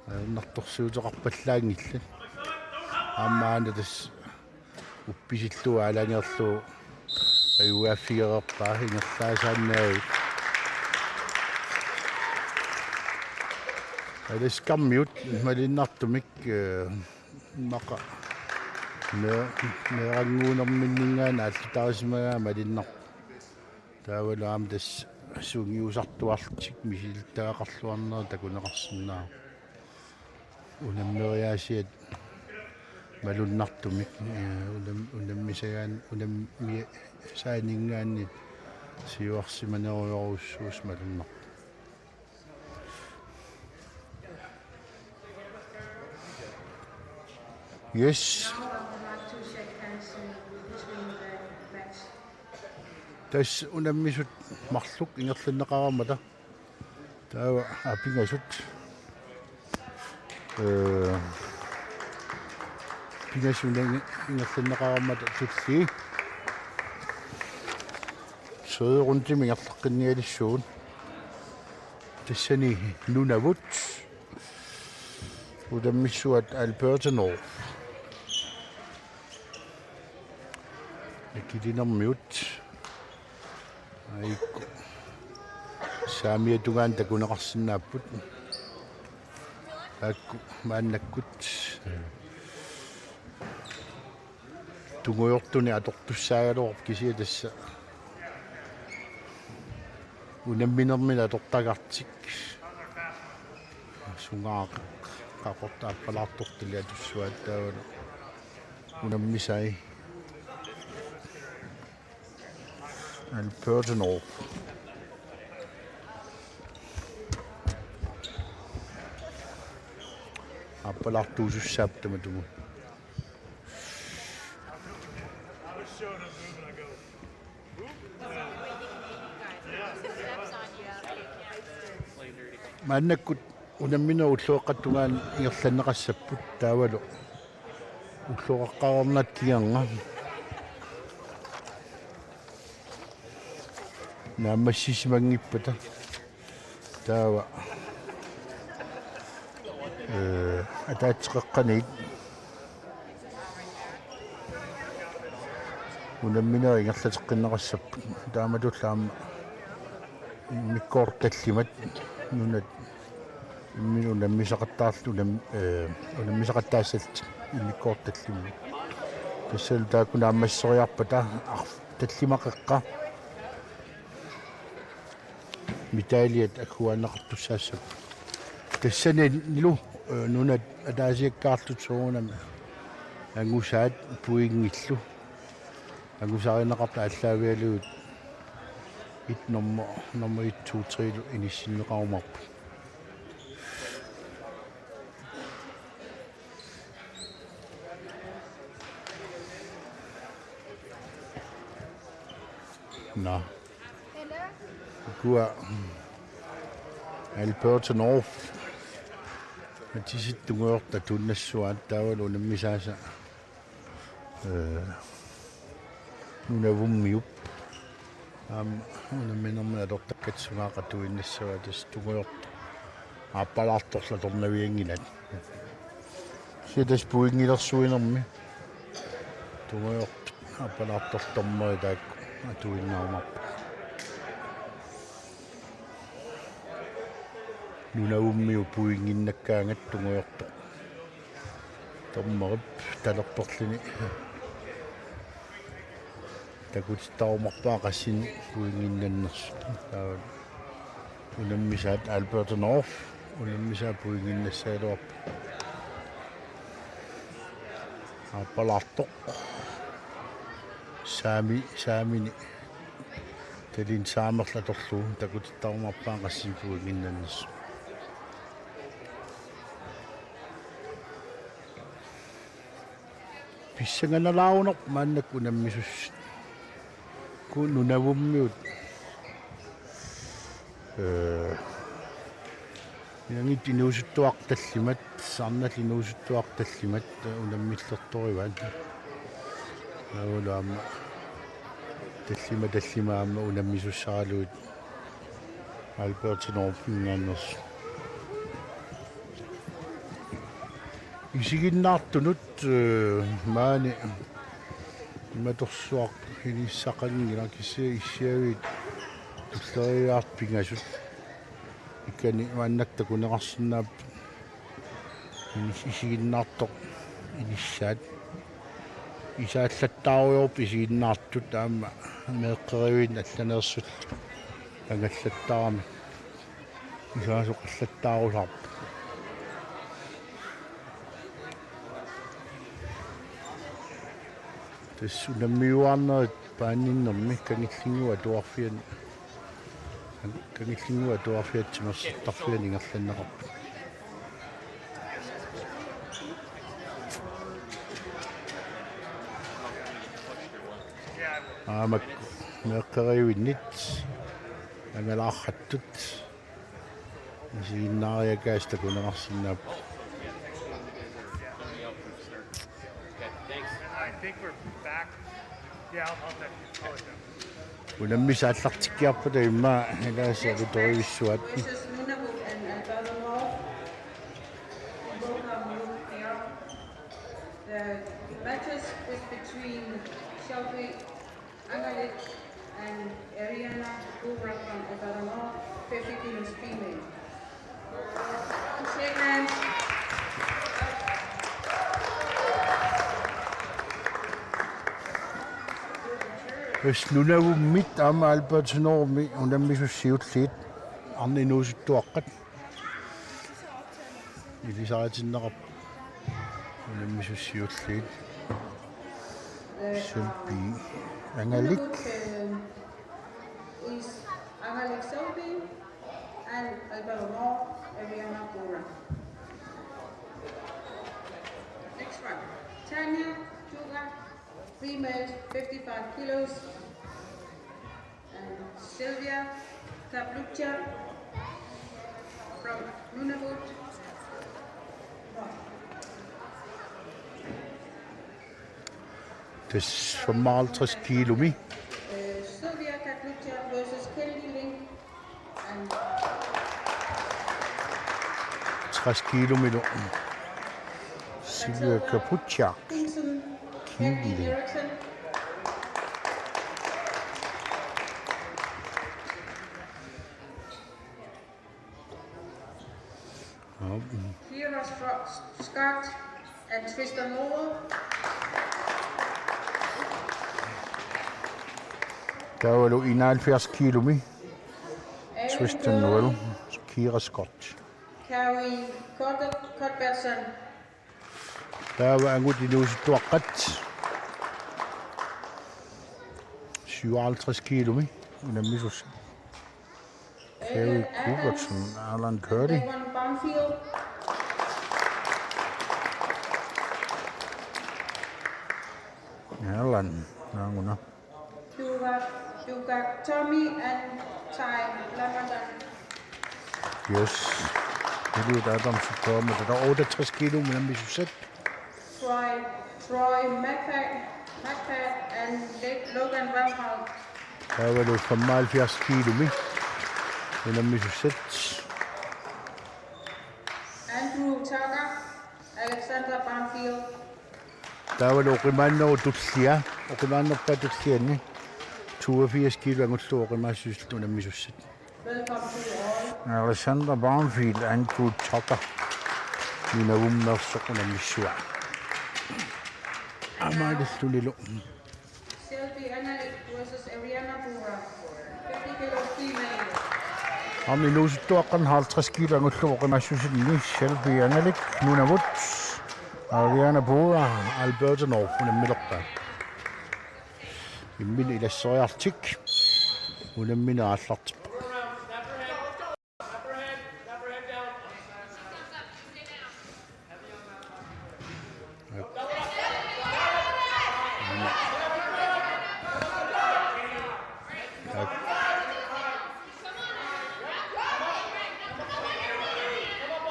ajornartorsiuteqarpallaanngillat. Aamma aana tassa uppisillugu Alangerlu ajugaaffigereerpaa ingerlaasaannaavik. Alaskarmiut malunnartumik, eh, immaqa me-, meerannguunerminninngaanniit aallutarisimagaat malunnarpoq. Taavalu aamma tassa sungiusartuarlutik misilittagaqarluarnerat takuneqarsinnaavoq. Unammeriaasiat malunnartumik, eh, unam-, unammisagaan-, unammisaaninngaanniit siuarsimanerujorujussuusoq malunnarpoq. Yes. Tassa unammisut marluk ingerlanneqareermata. Taava, aa, pingasut. Eh, pingasut ingerlanneqareermata tulliit. Tredje rundemi ingerlaqqinnialissuugut. Tassani Nunavut. Unammissuat Alberta North. Akilinermiut. Aikku. Saamiata tungaanut takuneqarsinnaapput. Taakku maannakkut tungujortunik atortussaagaluarput kisianni tassa unamminermini atortagartik. Sungaaq qaqortoq aappalaartortalik atussuaat taavalu unammisai. Alberto Nov. Aappalaartuusussaapput tamatumunnga. Maannakkut unammineq ulloqeqqata tungaanut ingerlanneqassapput taavalu ulloqeqqareernatta kingorna naammassisimanngippat taava, ee, ataatsip qeqqaniit unammineq ingerlateqqinneqassapput. Taamatullu aamma immikkoortut tallimat nunat imminut unammisaqattaarlutik unam-, ee, unammisaqattaassallutik immikkoortut tallimat. Tassalu taakku naammasseriarpata arf-, tallimat qeqqat medaljat agguaanneqartussaassapput. Tassanilu, ee, nunat ataasiakkaartut soorunami angusaat pointillu. Angusarineqartut aallaavigalugit et nummer, nummer et, to, tre-lu inissinneqarumaarput. Nå. Ukua Alberto Nov. Atisittunnguorta tunnassua taavalu unammisaasa. Ee, Nunavummiup. Aamma unamminermini atortakkat sungaaq atuinnassavaat tassa tungujortoq aappalaartorlu atornavianngilat. Kisianni tassa pointilersuinermi tungujortoq aappalaartorlu dommeri taakku atuinnarumaarput. Nunavummiut pointinnakkaangat tungujortoq dommerip talerperluni takutittarumaarpaa qassinik pointinnannersut. Taava unammisaat Alberto Nov, unammisaat pointinnassaagaluarpoq. Aappalaartoq. Saami, saamini. Talin saamerlu atorlugu takutittarumaarpaa qassinik pointinnannersut. Pissanganalaarunerput maannakkut unammisussat. Ukua Nunavummiut. Ee, ilanngutsit inuusuttuartut tallimat, arnallu inuusuttuartut tallimat, ee, unammillertorivaat. Taavalu aamma tallimat tallimat aamma unammisussaralugit Alberto Novinngaanneersut. Isiginnaartunut, ee, maani imatorsuaq inissaqanngilaq kisianni issiaviit tulleriiaartut pingasut. Ikani maannakkut takuneqarsinnaapput inis-, isiginnaartoq inissaat. Isaallattaarujoorput isiginnaartut aamma meeqqerivinni allaneersut angallattaarami. Isaasoqallattaarusaarput. Tassa unammiuaarnerit paaniinnermi kangillinnguup atuarfiani. Kangillinnguup atuarfiata timersortarfiani ingerlanneqarput. Aamakku meeqqerivinnit angalaartut isiginnaariakkaasut takuneqarsinnaapput. I think we're back. Yeah, I'll, I'll text you. I'll let you know. Unammisaallartikkiarpata immaqa ilaasa alutorivissuat. Versus Nunavut and Alberta North. Both are moved here. The matches is between Shelby Angalik and Ariana Gura from Alberta North, fifteen female. Shake hands. Tassa Nunavummit aamma Albertsen Normi unammisussiulliit arnat inuusuttuaqqat ilisaritinneqarput. Unammisussiulliit. Selby Angalik. Is Angalik Selby and Alberto Nor, Ariana Pura. Next one, Tanya Juga, females, fifty-five kilos. And Sylvia Kaplucha from Nunavut. Tassa femoghalvtreds kiilumi. Uh, Sylvia Kaplucha versus Kennedy Link. And tres kiilumilu. Sylvia Kaplucha. Kingston Kennedy Kennedy Link. Erickson. Aap. Kira Scott and Tristan Lowell. Taavalu enoghalvfjerds kiilumi. Tristan Lowell, Kira Scott. Carrie Cuthbertson. Taava angut inuusuttuaqqat. Syvoghalvtreds kiilumi unammisussat. Kerry Kubertsen, Alan Curdy. Alan, naanguna. Duga, Duga, Tommy and Ty Lamadan. Yes. Eliot Adams, Tommy, der er otteogtres kilo, men han misser sæt. Troy, Troy McFadden, McFadden and Le-, Logan Ramhall. Taavalu femoghalvfjerds kiilumi unammisussat. Andrew Tucker, Alexander Banfield. Taavalu oqimaannerup tullia, oqimaannerpaap tulliani toogfirs kiilo angullugu oqimaassusillu unammisussat. Alexander Banfield, Andrew Tucker. Nunavummeersoq unammissuaa. Aamma ilillunilu. Selby Analik versus Ariana Pura. Fifty kilo female. Aamma inuusuttuaqqat halvtreds kilo angullugu oqimaassusinni Selby Analik, Nunavut. Ariana Pura, Alberta North, unammilerpaat. Imminut ilasseriarlutik unammineq aallartippoq.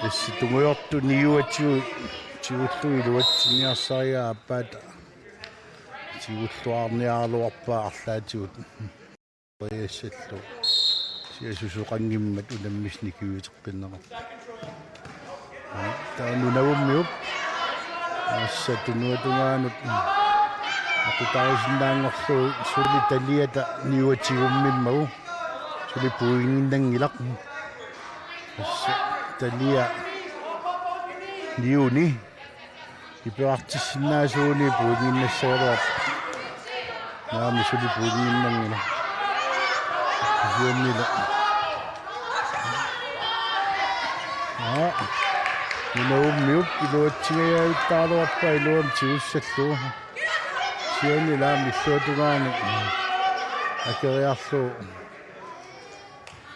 Tassa tungujortoq niuatigut tigullugu iluatsinniarsarigaat aappaata. Tigulluarniaraluarpaat arlaatigut. Qiassallu. Siasusoqanngimmat unammisut nikiuteqqinneqarput. Taava Nunavummiup. Tassa tunuatungaanut. Aqutarisinnaanngorlugu suli taliata niuatigummimmagu. Suli puiginnanngilaq. Tassa talia niuni. Iperartissinnaasuuguni puiginnassaagaluarpoq. Naamik suli puiginnanngilaq. Kisiannili. Aa. Nunavummiup iluatsingajavittaraluarpaa iluamik tigussallugu. Kisiannili aamma illuatungaani. Akeriarlugu.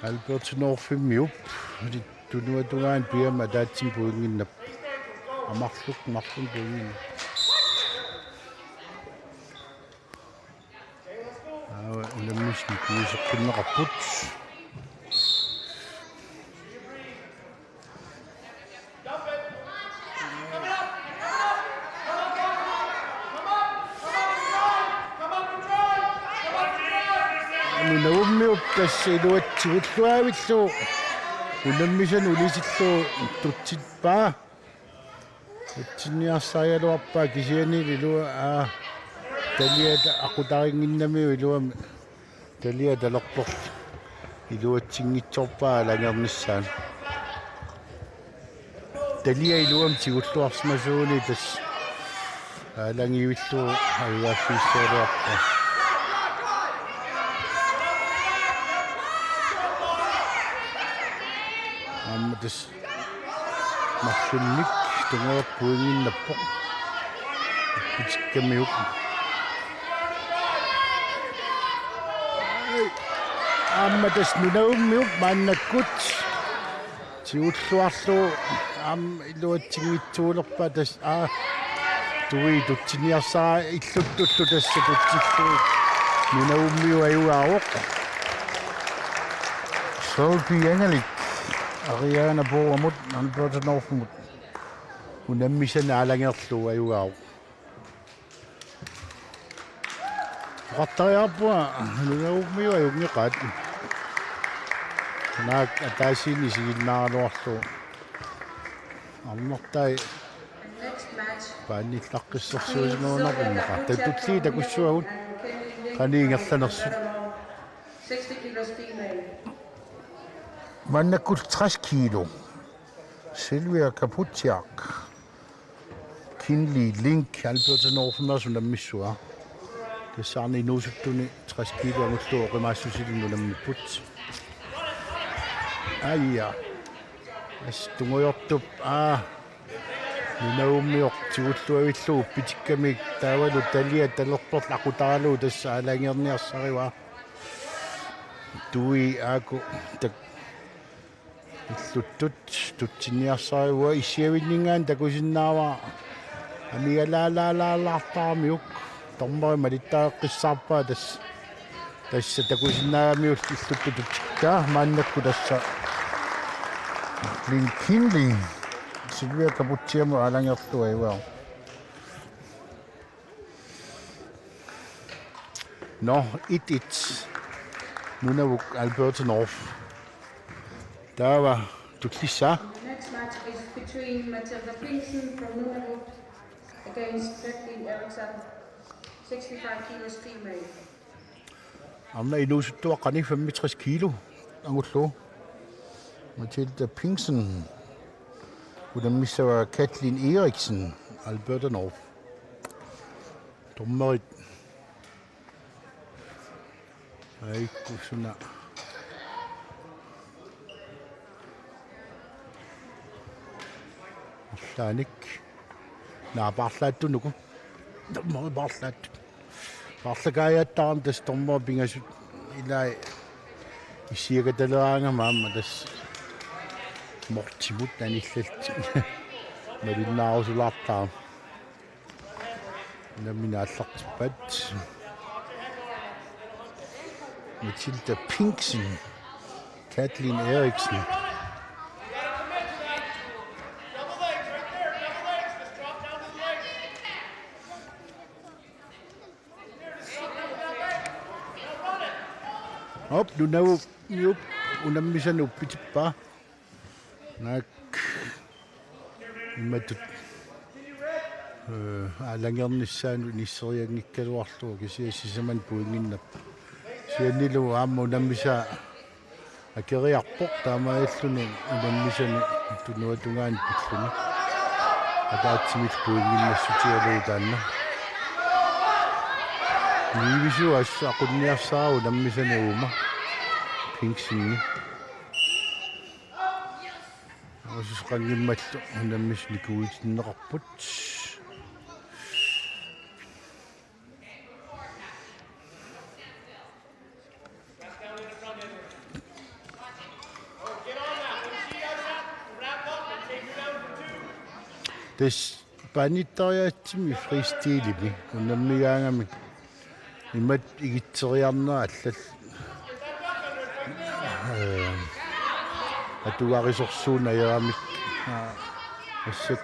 Alberta Northimiup. Tunuatungaani piama ataatsimik puiginnap. Amarluk marlun puiginnap. Aava unammisut nikiuseqqinneqarput. Nunavummiup tassa iluatsigulluaavillugu unammisanut ulisillugu tutsippaa. Utsinniarsarigaluarpaa kisiannili ilua aa taliata aqutarinnginnamiuk iluamik taliat talerporlugit iluatsinngitsoorpaa alangernissaanut. talia iluamik tigulluarsimasuuguni tassa aalajangivillugu ajugaaffigissaagaluarpoq. Aamma tassa marlunnik tungujortoq pointinnappoq. Uppitikkamiuk. Aamma tassa Nunavummiut maannakkut tigulluarlugu aamma iluatsinngitsuulerpaa tassa, aa, tui tutsinniarsaraat illuttullu tassa tutsillugit Nunavummiut ajugaavoq. Sophie Engelik Ariana Bogamut Alberta Northimut unammisanik aalajangerlugu ajugaavoq. Oqartariaqarpunga Nunavummiut ajunngeqaat. Naak ataasiinnaq isiginnaaraluarlugu. Arnartai paannillaqqissersuusimagunarpoq. Taava tulliit takussavagut qanoq ingerlanersut. Maannakkut tres kilo. Sylvia Kaputiak. Kinley Link, Alberta Northimiit unammissavaa. Tassa aamma inuusuttuni tres kilo angullugu oqimaassusillit unammipput. Aja. Tassa tungujortup, aa, Nunavummiut tigulluavillugu uppitikkamiuk taavalu talia talerperlugu aqutaralugu tassa aalajangerniarsarivaa. Tui aajuku tak- Illuttut tutsinniarsarivaa, issiavinninngaanniit takusinnaavara amigalaalaalaartaramiuk. Dommeri malittarisassarpaa tassa. Tassa takusinnaagamiuk illuttut tutsikkaa maannakkut tassa. Lynn Kinley. Sylvia Kaputiamut aalajangerlugu ajugaavoq. Nå, et et. Nunavut Alberta North. Taava tullissaa. The next match is between Matilda Pinkston from Nunavut against Kathleen Eriksson, sixty-five kilos female. Arnaq inuusuttuaqqani femogtres kilo angullugu. Matilda Pinkston. Unammissavaa Kathleen Eriksson, Alberta North. Dommerit. Aajuku suna. Allaanik. Naa paarlaattunuku. Dommerit paarlaattut. Paarlakaajattaarami tassa dommerit pingasut ilai issiakataleraangama aamma tassa mortimut anillallutik. Malinnaarusulaartarami. Nammineq aallartippaat. Matilda Pinkston, Kathleen Eriksson. Op, Nunavummiut unammisanik uppitippaa. Naak imatut, eh, aalajangernissaanut inisserianngikkaluarlugu kisianni sisamanni pointinnappoq. Kisiannili aamma unammisaa akeriarpoq taamaalilluni unammisanik tunuatungaani pilluni. Ataatsimik pointinnassutigalugu taanna. Nivisu assut aqunniarsaraat unammisanik uuma. Pinkston. Aasuseqanngimmallu unammisut nikuitinneqarput. Tassa paanittariaatsimi freestilimi unammigaangami imatut igitseriarnera allallu. Eh, atugarisorsuuneq ajoramik. Aa, assut.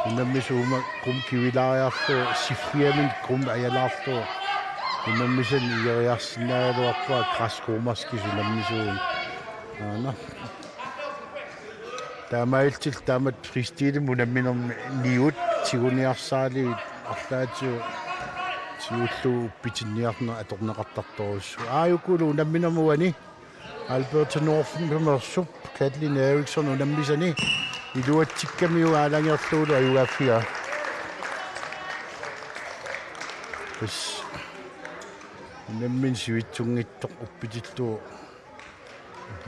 Unammisut uuma qummut kivilaariarlugu, siffiaminik qummut ajalaarlugu. Unammisanik igeriarsinnaagaluarpaa græsromerskisut unammisut. Aana. Taamaalillutillu taamatut freestilimik unamminermi niut tiguniarsaralugit arlaatigut tigullugu uppitinniarneq atorneqartartorujussuuvoq. Aajukulu unamminermi uani Alberta North-imeersup Katlin Eriksson unammisani iluatsikkamiuk aalajangerlugulu ajugaaffigaa. Tassa unammineq sivitsunngitsoq uppitillugu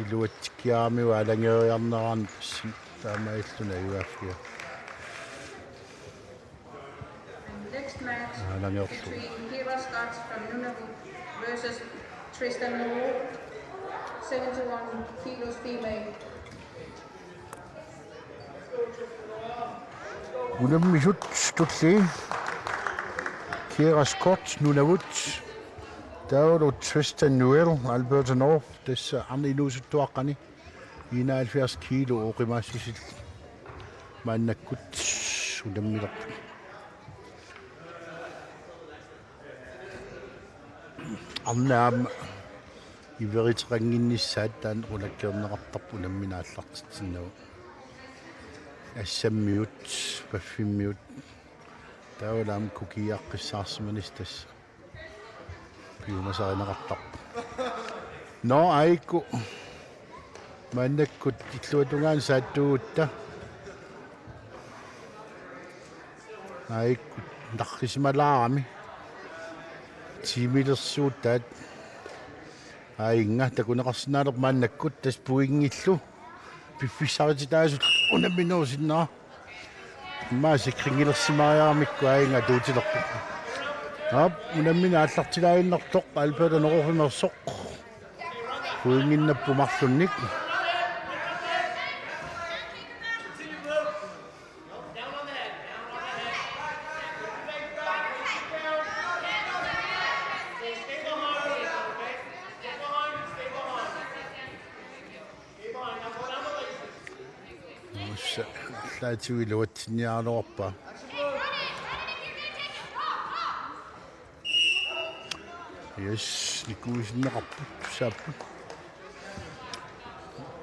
iluatsikkiaramiuk aalajangeeriarnerani tassa taamaalilluni ajugaaffigaa. Next match, aalajangerlugu, between Kira Scott from Nunavut versus Tristan Moore, seventy-one kilos female. Unammisut tulliit Kira Scott Nunavut, taavalu Tristan Noel Alberta North, tassa arnat inuusuttuaqqani enoghalvfjerds kilo oqimaassutsit maannakkut unammilerput. Arnat aamma iveriteqannginnissaat taanna qulakkeerneqartarpoq unammineq aallartitsinnagu. Assammiut, paffimmiut, taavalu aamma kukiiaqqissaarsimanissaq tassa piumasarineqartarpoq. Nå, aajuku maannakkut illuatungaani saattuugutta. Aajuku narrisimalaarami. Tiimilersuutaat. Aajunga takuneqarsinnaalerpoq maannakkut tassa pointillu piffissarititaasut unamminerusinnera. Immaqa sikringilersimariaramikku aajunga atuutilerpoq. Aap, unammineq aallartilaaginnartoq Alberta North-imeersoq. Pointinnappoq marlunnik. Ussa, arlaatigut iluatsinniaraluarpaa. Yes, nikuisinneqarput, saapput.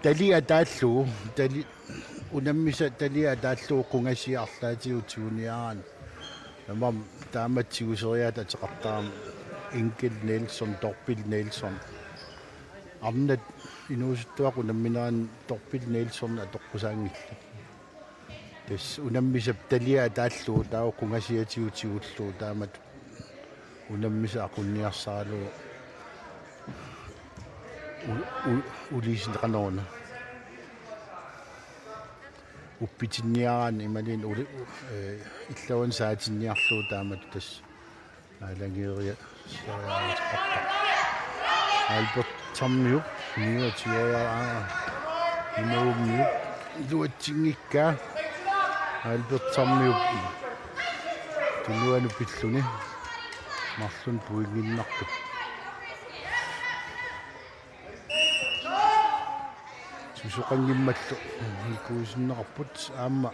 Tali ataallugu, tali, unammisaq tali ataallugu qungasia arlaatigut tiguniaraanni. Tamarmik taamatut tiguseriaatsit ateqartarami Enkel Nelson, Dobbelt Nelson. Arnat inuusuttuaqqat unammineranni Dobbelt Nelson atoqqusaanngillat. Tassa unammisap talia ataallugu taava qungasiatigut tigullugu taamatut unammisaq aqunniarsaralugu u-, u-, uliisineqarneruna. Uppitinniaraanni imaluunniit uli-, u-, ee, illuanut saatinniarlugu taamatut tassa aalajangeeriassariaqartarpoq. Albert Tammiup, niogtyve-aa, Nunavummiut iluatsinngikkaa. Albert Tammiup tunuanut pilluni marlunnik pointinnarput. Susoqanngimmallu nikuisinneqarput aamma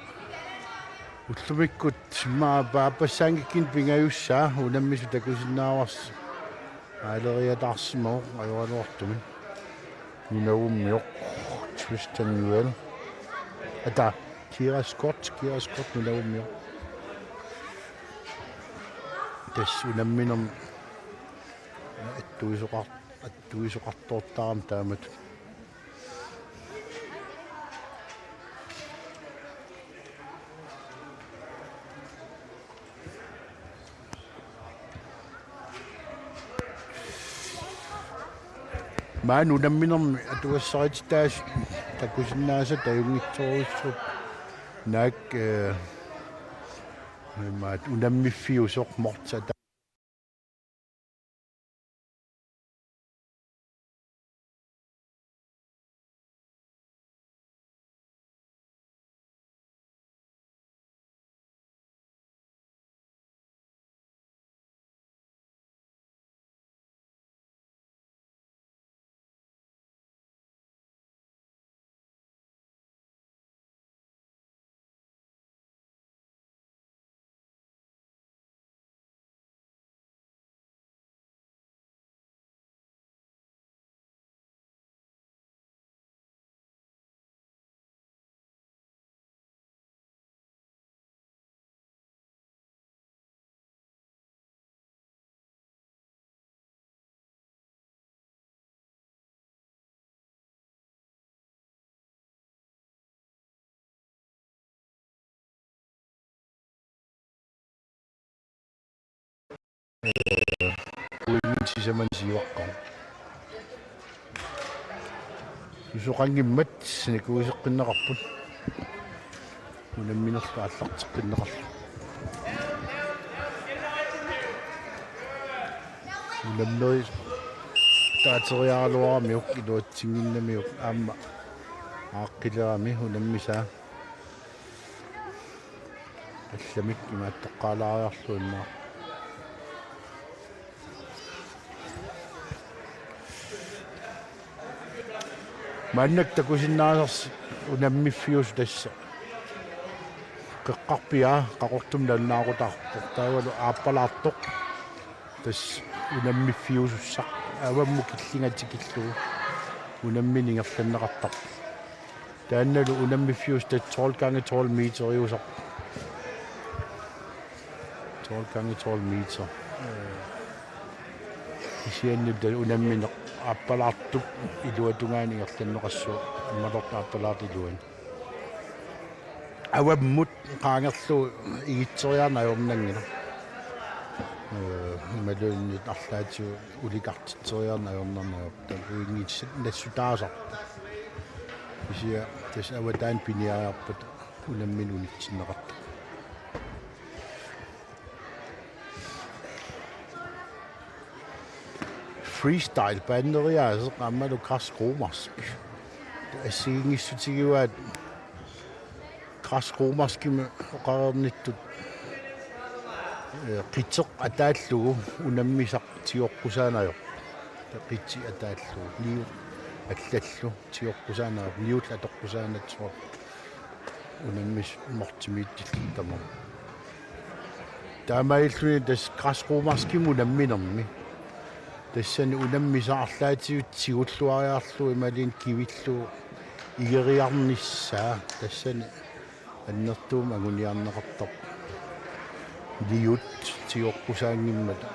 ullumikkut immaqa paappassaanngikkunik pingajussaa unammisut takusinnaavarsi aaleriataarsimavoq ajoraluartumik. Nunavummiut Tristan Noel. Ata, Kira Scott, Kira Scott Nunavummiut. Tassa unamminermi attuisoqar-, attuisoqartoortarami taamatut. Maani unamminermi atugassarititaasut takusinnaasat ajunngitsorujussuupput. Naak, ee, maat unammiffiusoq Morten Uinngin sisamanut siuaqqaarpoq. Susoqanngimmat nikuiseqqinneqarput. Unamminerlu aallarteqqinneqarluni. Unammeri taateriaraluaramiuk iluatsinnginnamiuk aamma aaqqilerami unammisaa. Allamik imaattoqqaalaariarlugu immaqa. Maannakkut takusinnaasarsi unammiffiusoq tassa. Qeqqarpiaq Qaqortumi nalunaaqutaq taavalu aappalaartoq. Tassa unammiffiusussaq avammut killinga tikillugu unammineq ingerlanneqartarpoq. Taannalu unammiffiusoq tassa tolv gange tolv meteriusaq. Tolv gange tolv meter. Kisianni tassa unammineq aappalaartup iluatungaani ingerlanneqassaaq, ammalaartoq aappalaartoq iluani. Avammut qaangerlugu igitseriarneq ajornanngilaq. Ee, imaluunniit arlaatigut ulikartitseriarneq ajornarneq ajorpoq. Taava uinngitsut nassutaasarput. Kisianni tassa avataani piniariarpata unammineq unitsinneqartarpoq. Freestyle baneriaaseq aammalu græsk-romersk. Assigiinngissutigivaat græsk-romerskimik oqareernittut, ee, qiteq ataallugu unammisaq tioqqusaanngilaq. Qiteq ataallugu, niut allallu tioqqusaanngilaq, niut atoqqusaanngilaq. Unammisaq mortimiittillugu tamarmik. Taamaalilluni tassa græsk-romerskimik unamminermi. Tassani unammisaq arlaatigut tigulluariarlugu imaluunniit kivillugu igeriarnissaa tassani annertuumik anguniarneqartarpoq. Niut tioqqusaanngimmata.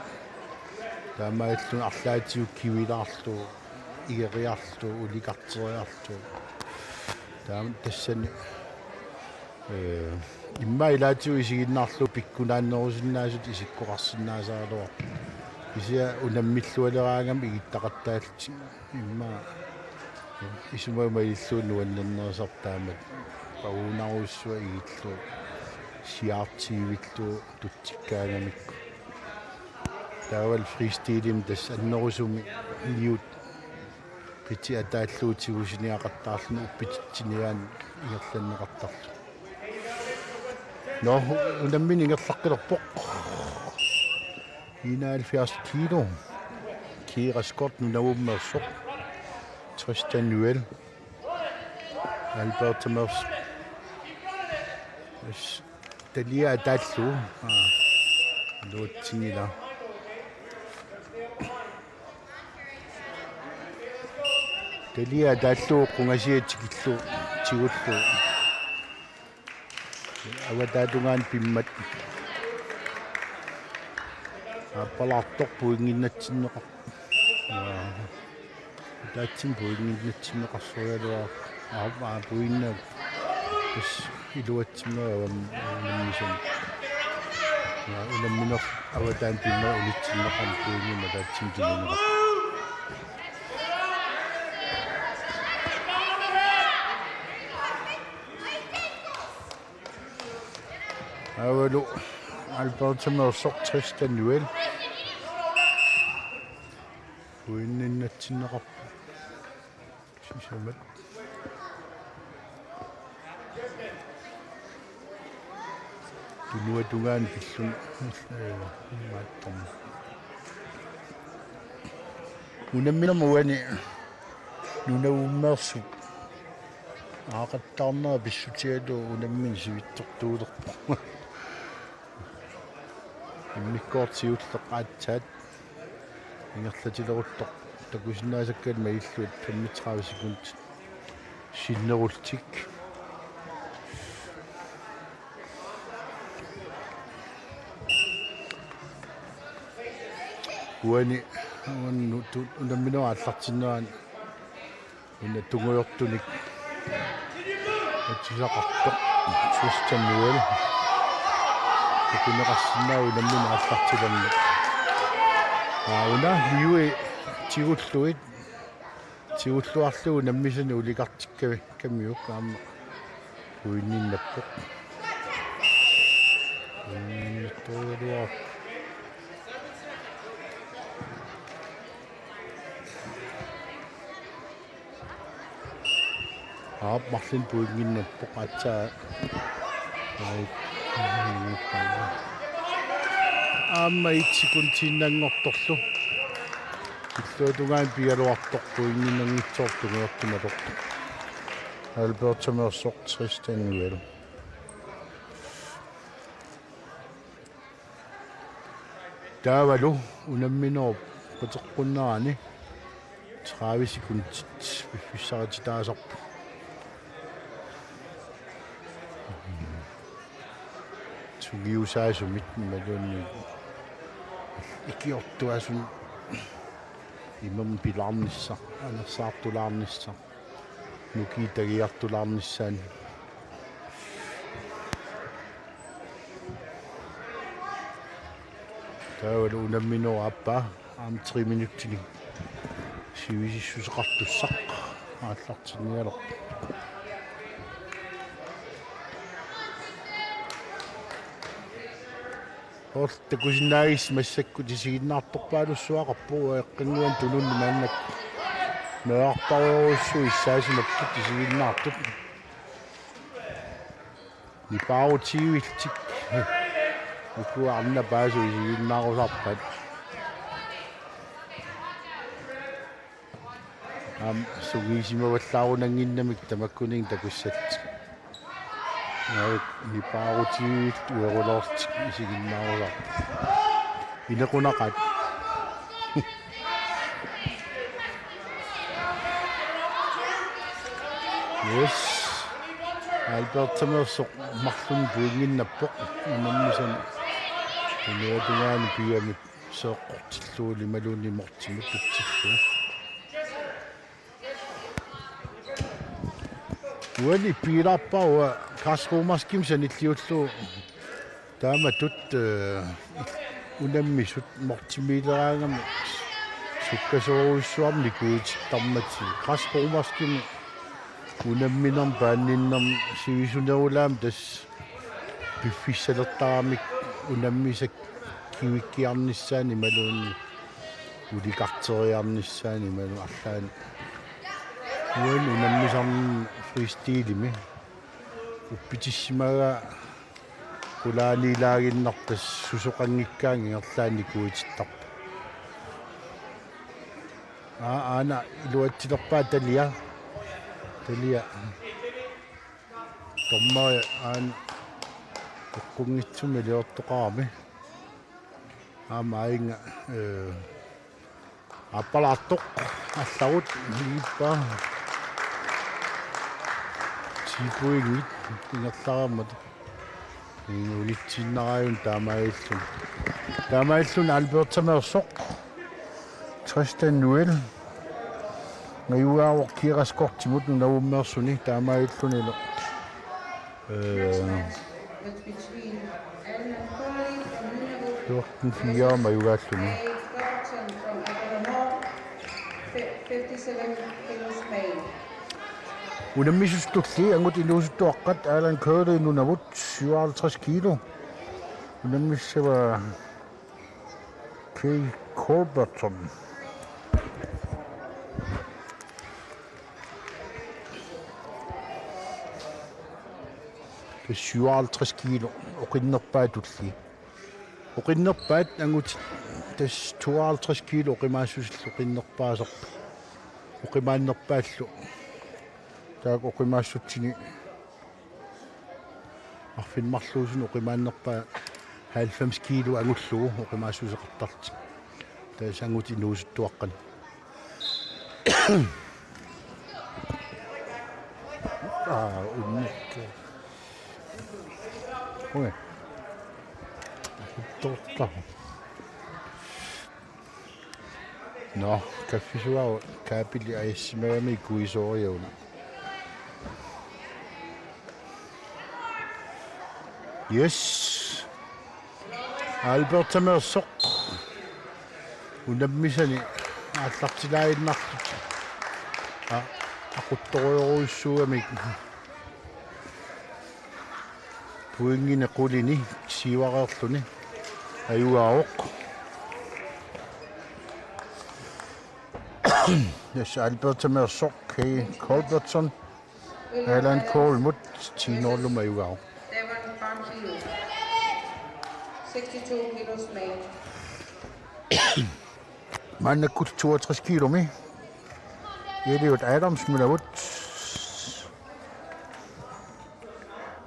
Taamaalilluni arlaatigut kivilaarlugu igeriarlugu ulikarteriarlugu. Taama tassani, ee, immaqa ilaatigut isiginnaarlugu pikkunaannerusinnaasutut isikkoqarsinnaasaraluarpoq. Kisianni unammillualeraangamik igittaqattaallutik. Immaqa isumaga malillugu nuannernerisarput taamatut. Pavuunarujussuaq igillugu siaartiivillugu tutsikkaangamikku. Taavalu freestylimi tassa annerusumik niut qiteq ataallugu tigusiniaqattaarluni uppititsiniaannaq ingerlanneqartarluni. Nå, unammineq ingerlaqqilerpoq. Enoghalvfjerds kilo. Kira Scott Nunavummeersoq. Tristan Noel. Albert Mørs. Yes. Talia ataallugu. Aa. Iluatsinngilaq. Talia ataallugu qungasiat tikillugu tigullugu. Avataatungaani pimmat. Aappalaartoq pointinnatsinneqar-. Aa. Ataatsimik pointinnatsinneqarsorigaluarpaa. Aa, aa, pointinnaq. Tassa iluatsinneq avammut unammisani. Aa, unammineq avataani pimmat unitsinneqarmat pointinik ataatsimik tunineqarpoq. Aavalu Albert Mørs, Tristan Noel. Pointinnatsinneqarpoq. Sisamat. Tunuatungaani pilluni, ee, imaattormi. Unamminermi uani Nunavummeersup aaqattaarnera pissutigalugu unammineq sivitsortuulerpoq. Immikkoortoq siulleq aatsaat ingerlatileruttoq takusinnaasakkaat malillugit femogtredive sekundit sinnerullutik. Uani, uani tu-, unamminerup aallartinnerani una tungujortunik atisaqartoq Tristan Noel. Takuneqarsinnaavoq unammineq aallartilerneq. Aa, una Liue tigullugit. Tigulluarlugu unammisanik ulikartikkavi kamiuk aamma pointinnappoq. Pointinnattorugaluaq. Aap, marlunnik pointinnappoq aatsaat. Ai. Aamma et sekundiinnanngortorlu. Illuatungaani pigaluartoq pointinnanngitsoortoq tungujortunik atortoq. Albertameersoq Tristan Nuel. Taavalu unamminerup quteqqunnerani tredive sekundit piffissarititaasarput. Sungiusaasumik imaluunniit ikiortuasunut imermik pilaarnissaq, anersaartulaarnissaq, nukiit tagiartulaarnissaannik. Taavalu unamminerup aappaa aamma tre minutsinik sivisissuseqartussaq aallartinnialerpoq. Soorlu takusinnaagissi massakkut isiginnaartorpaalussuaqarpoq, eqqannguani tununni maannakkut meerarpassuit issaasimapput isiginnaartut. Nipaarutigivillutik. Uku arnat paasut isiginnaarusarpaat. Aamma sungiusimavallaarunannginnamik tamakkuninnga takussallutik. Naak nipaarutigivillutik ueruloorlutik isiginnaarusarput. Inequnaqaat. Yes. Albertameersoq marlunnik pointinnappoq unammisanik. Tuniatungaani pigamik seeqqortillugu imaluunniit mortimut tutsillugu. Uani piilaarpara uanga Karls Romerskimik sanilliullugu taamatut, eh, unammisut mortimiileraangamik sukkasoorujussuarmik nikuitittarmatigik. Karls Romerskimik unamminermi paanninnermi sivisunerulaamik tassa piffissalertaramik unammisaq kivikkiarnissaannik imaluunniit ulikarteriarnissaannik imaluunniit arlaannik. Uani unammisarnermi freestilimi uppitissimagaa qulaaniilaaginnartoq susoqanngikkaangat ingerlaannaq nikuitittarpoq. Aa, aana iluatsilerpaa talia. Talia. Dommeri aana eqqunngitsumik iliortoqarami. Aamma aajinnga, eh, aappalaartoq allarut iippa. Ti pointit ingerlareermata. Inuunitsiinnaraajun taamaalilluni. Taamaalilluni Albertameersoq Tristan Nuel. Najugaavoq Kira Skortimut Nunavummeersuni taamaalillunilu. Eh, fjorten fire majugaalluni. Unammisut tulliit angut inuusuttuaqqat Alan Curley Nunavut syvoghalvtreds kilo. Unammissava Kay Colbertson. Syvoghalvtreds kilo oqinnerpaat tulliit. Oqinnerpaat angutit tassa tooghalvtreds kilo oqimaassusillu oqinnerpaasarput. Oqimaannerpaallu. Taakku oqimaassutsinni arfineq-marluusunut oqimaannerpaat halvfems kilo angullugu oqimaassuseqartarlutik. Tassa angut inuusuttuaqqat. Aa, unnukkut. Ui. Torta. Nå, kaffisuaru kaapili ajassimagami kuisooriuna. Yes. Albertameersoq. Unammisani aallartilaaginnartut. A-, aquttorujorujussuugamik. Pointinik qulini siuareerluni ajugaavoq. Tassa Alberta Meersoq, Kay Colbertson, Alan Cole-mut ti nul-imut ajugaavoq. Devon Barfield, sixty-two kilos male. Maannakkut toogtres kilomi. Elliot Adams Nunavut.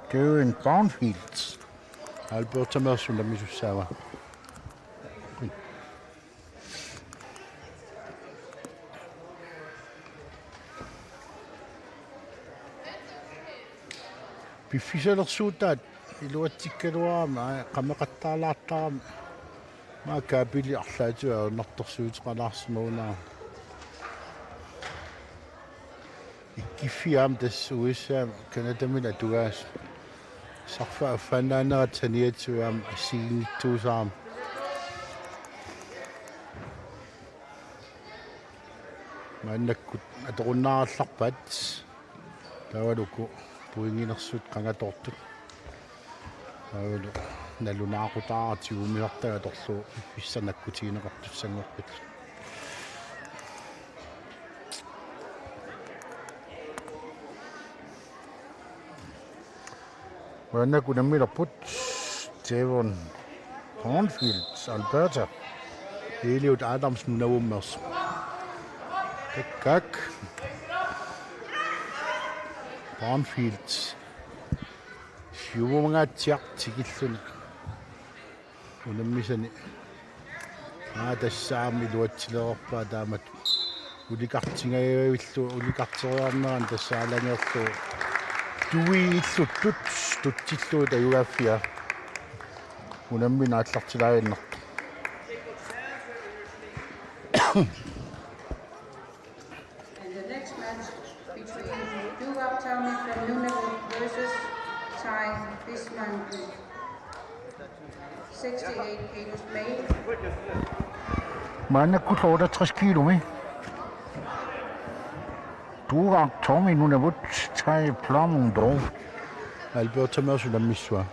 Kevin Barfield. Alberta Meersoq unammisussaavaa. Piffisalersuutaat iluatsikkaluarama, aa, qameqattaalaartarama. Maa kaapili arlaatigut ajornartorsiuteqalaarsimaguna. Ikkiffiit aamma tassa U S A-mi Canadamilu atugaasut. Sarfaq affaannaanerat saniatigut aamma assigiinngitsuusarami. Maannakkut atorunnaarallarpaat. Taavalu uku pointinersut qangatoortut. Taavalu nalunaaqutaaraa tigumisartagaq atorlugu piffissaq nakkutigineqartussanngorput. Maannakkut unammilerput Devon Barfield, Alberta. Elliot Adams Nunavummeersoq. Kak, kak. Barfield. Siumungaatsiaq tikilluni. Unammisani. Aa, tassa aamma iluatsilerpaa taamatut. Ulikartingajavillu, ulikarteriarnerani tassa aalajangerlugu. Tuiilluttut, tutsillugit ajugaaffia. Unammineq aallartilaaginnartoq. And the next match between Duga Tommy from Nunavut versus Ty Bisman, sixty-eight kilos male. Maannakkut otteogtres kilomi. Duga Tommy Nunavut, Ty Plum Dog. Alberta Meersoq unammissavaa.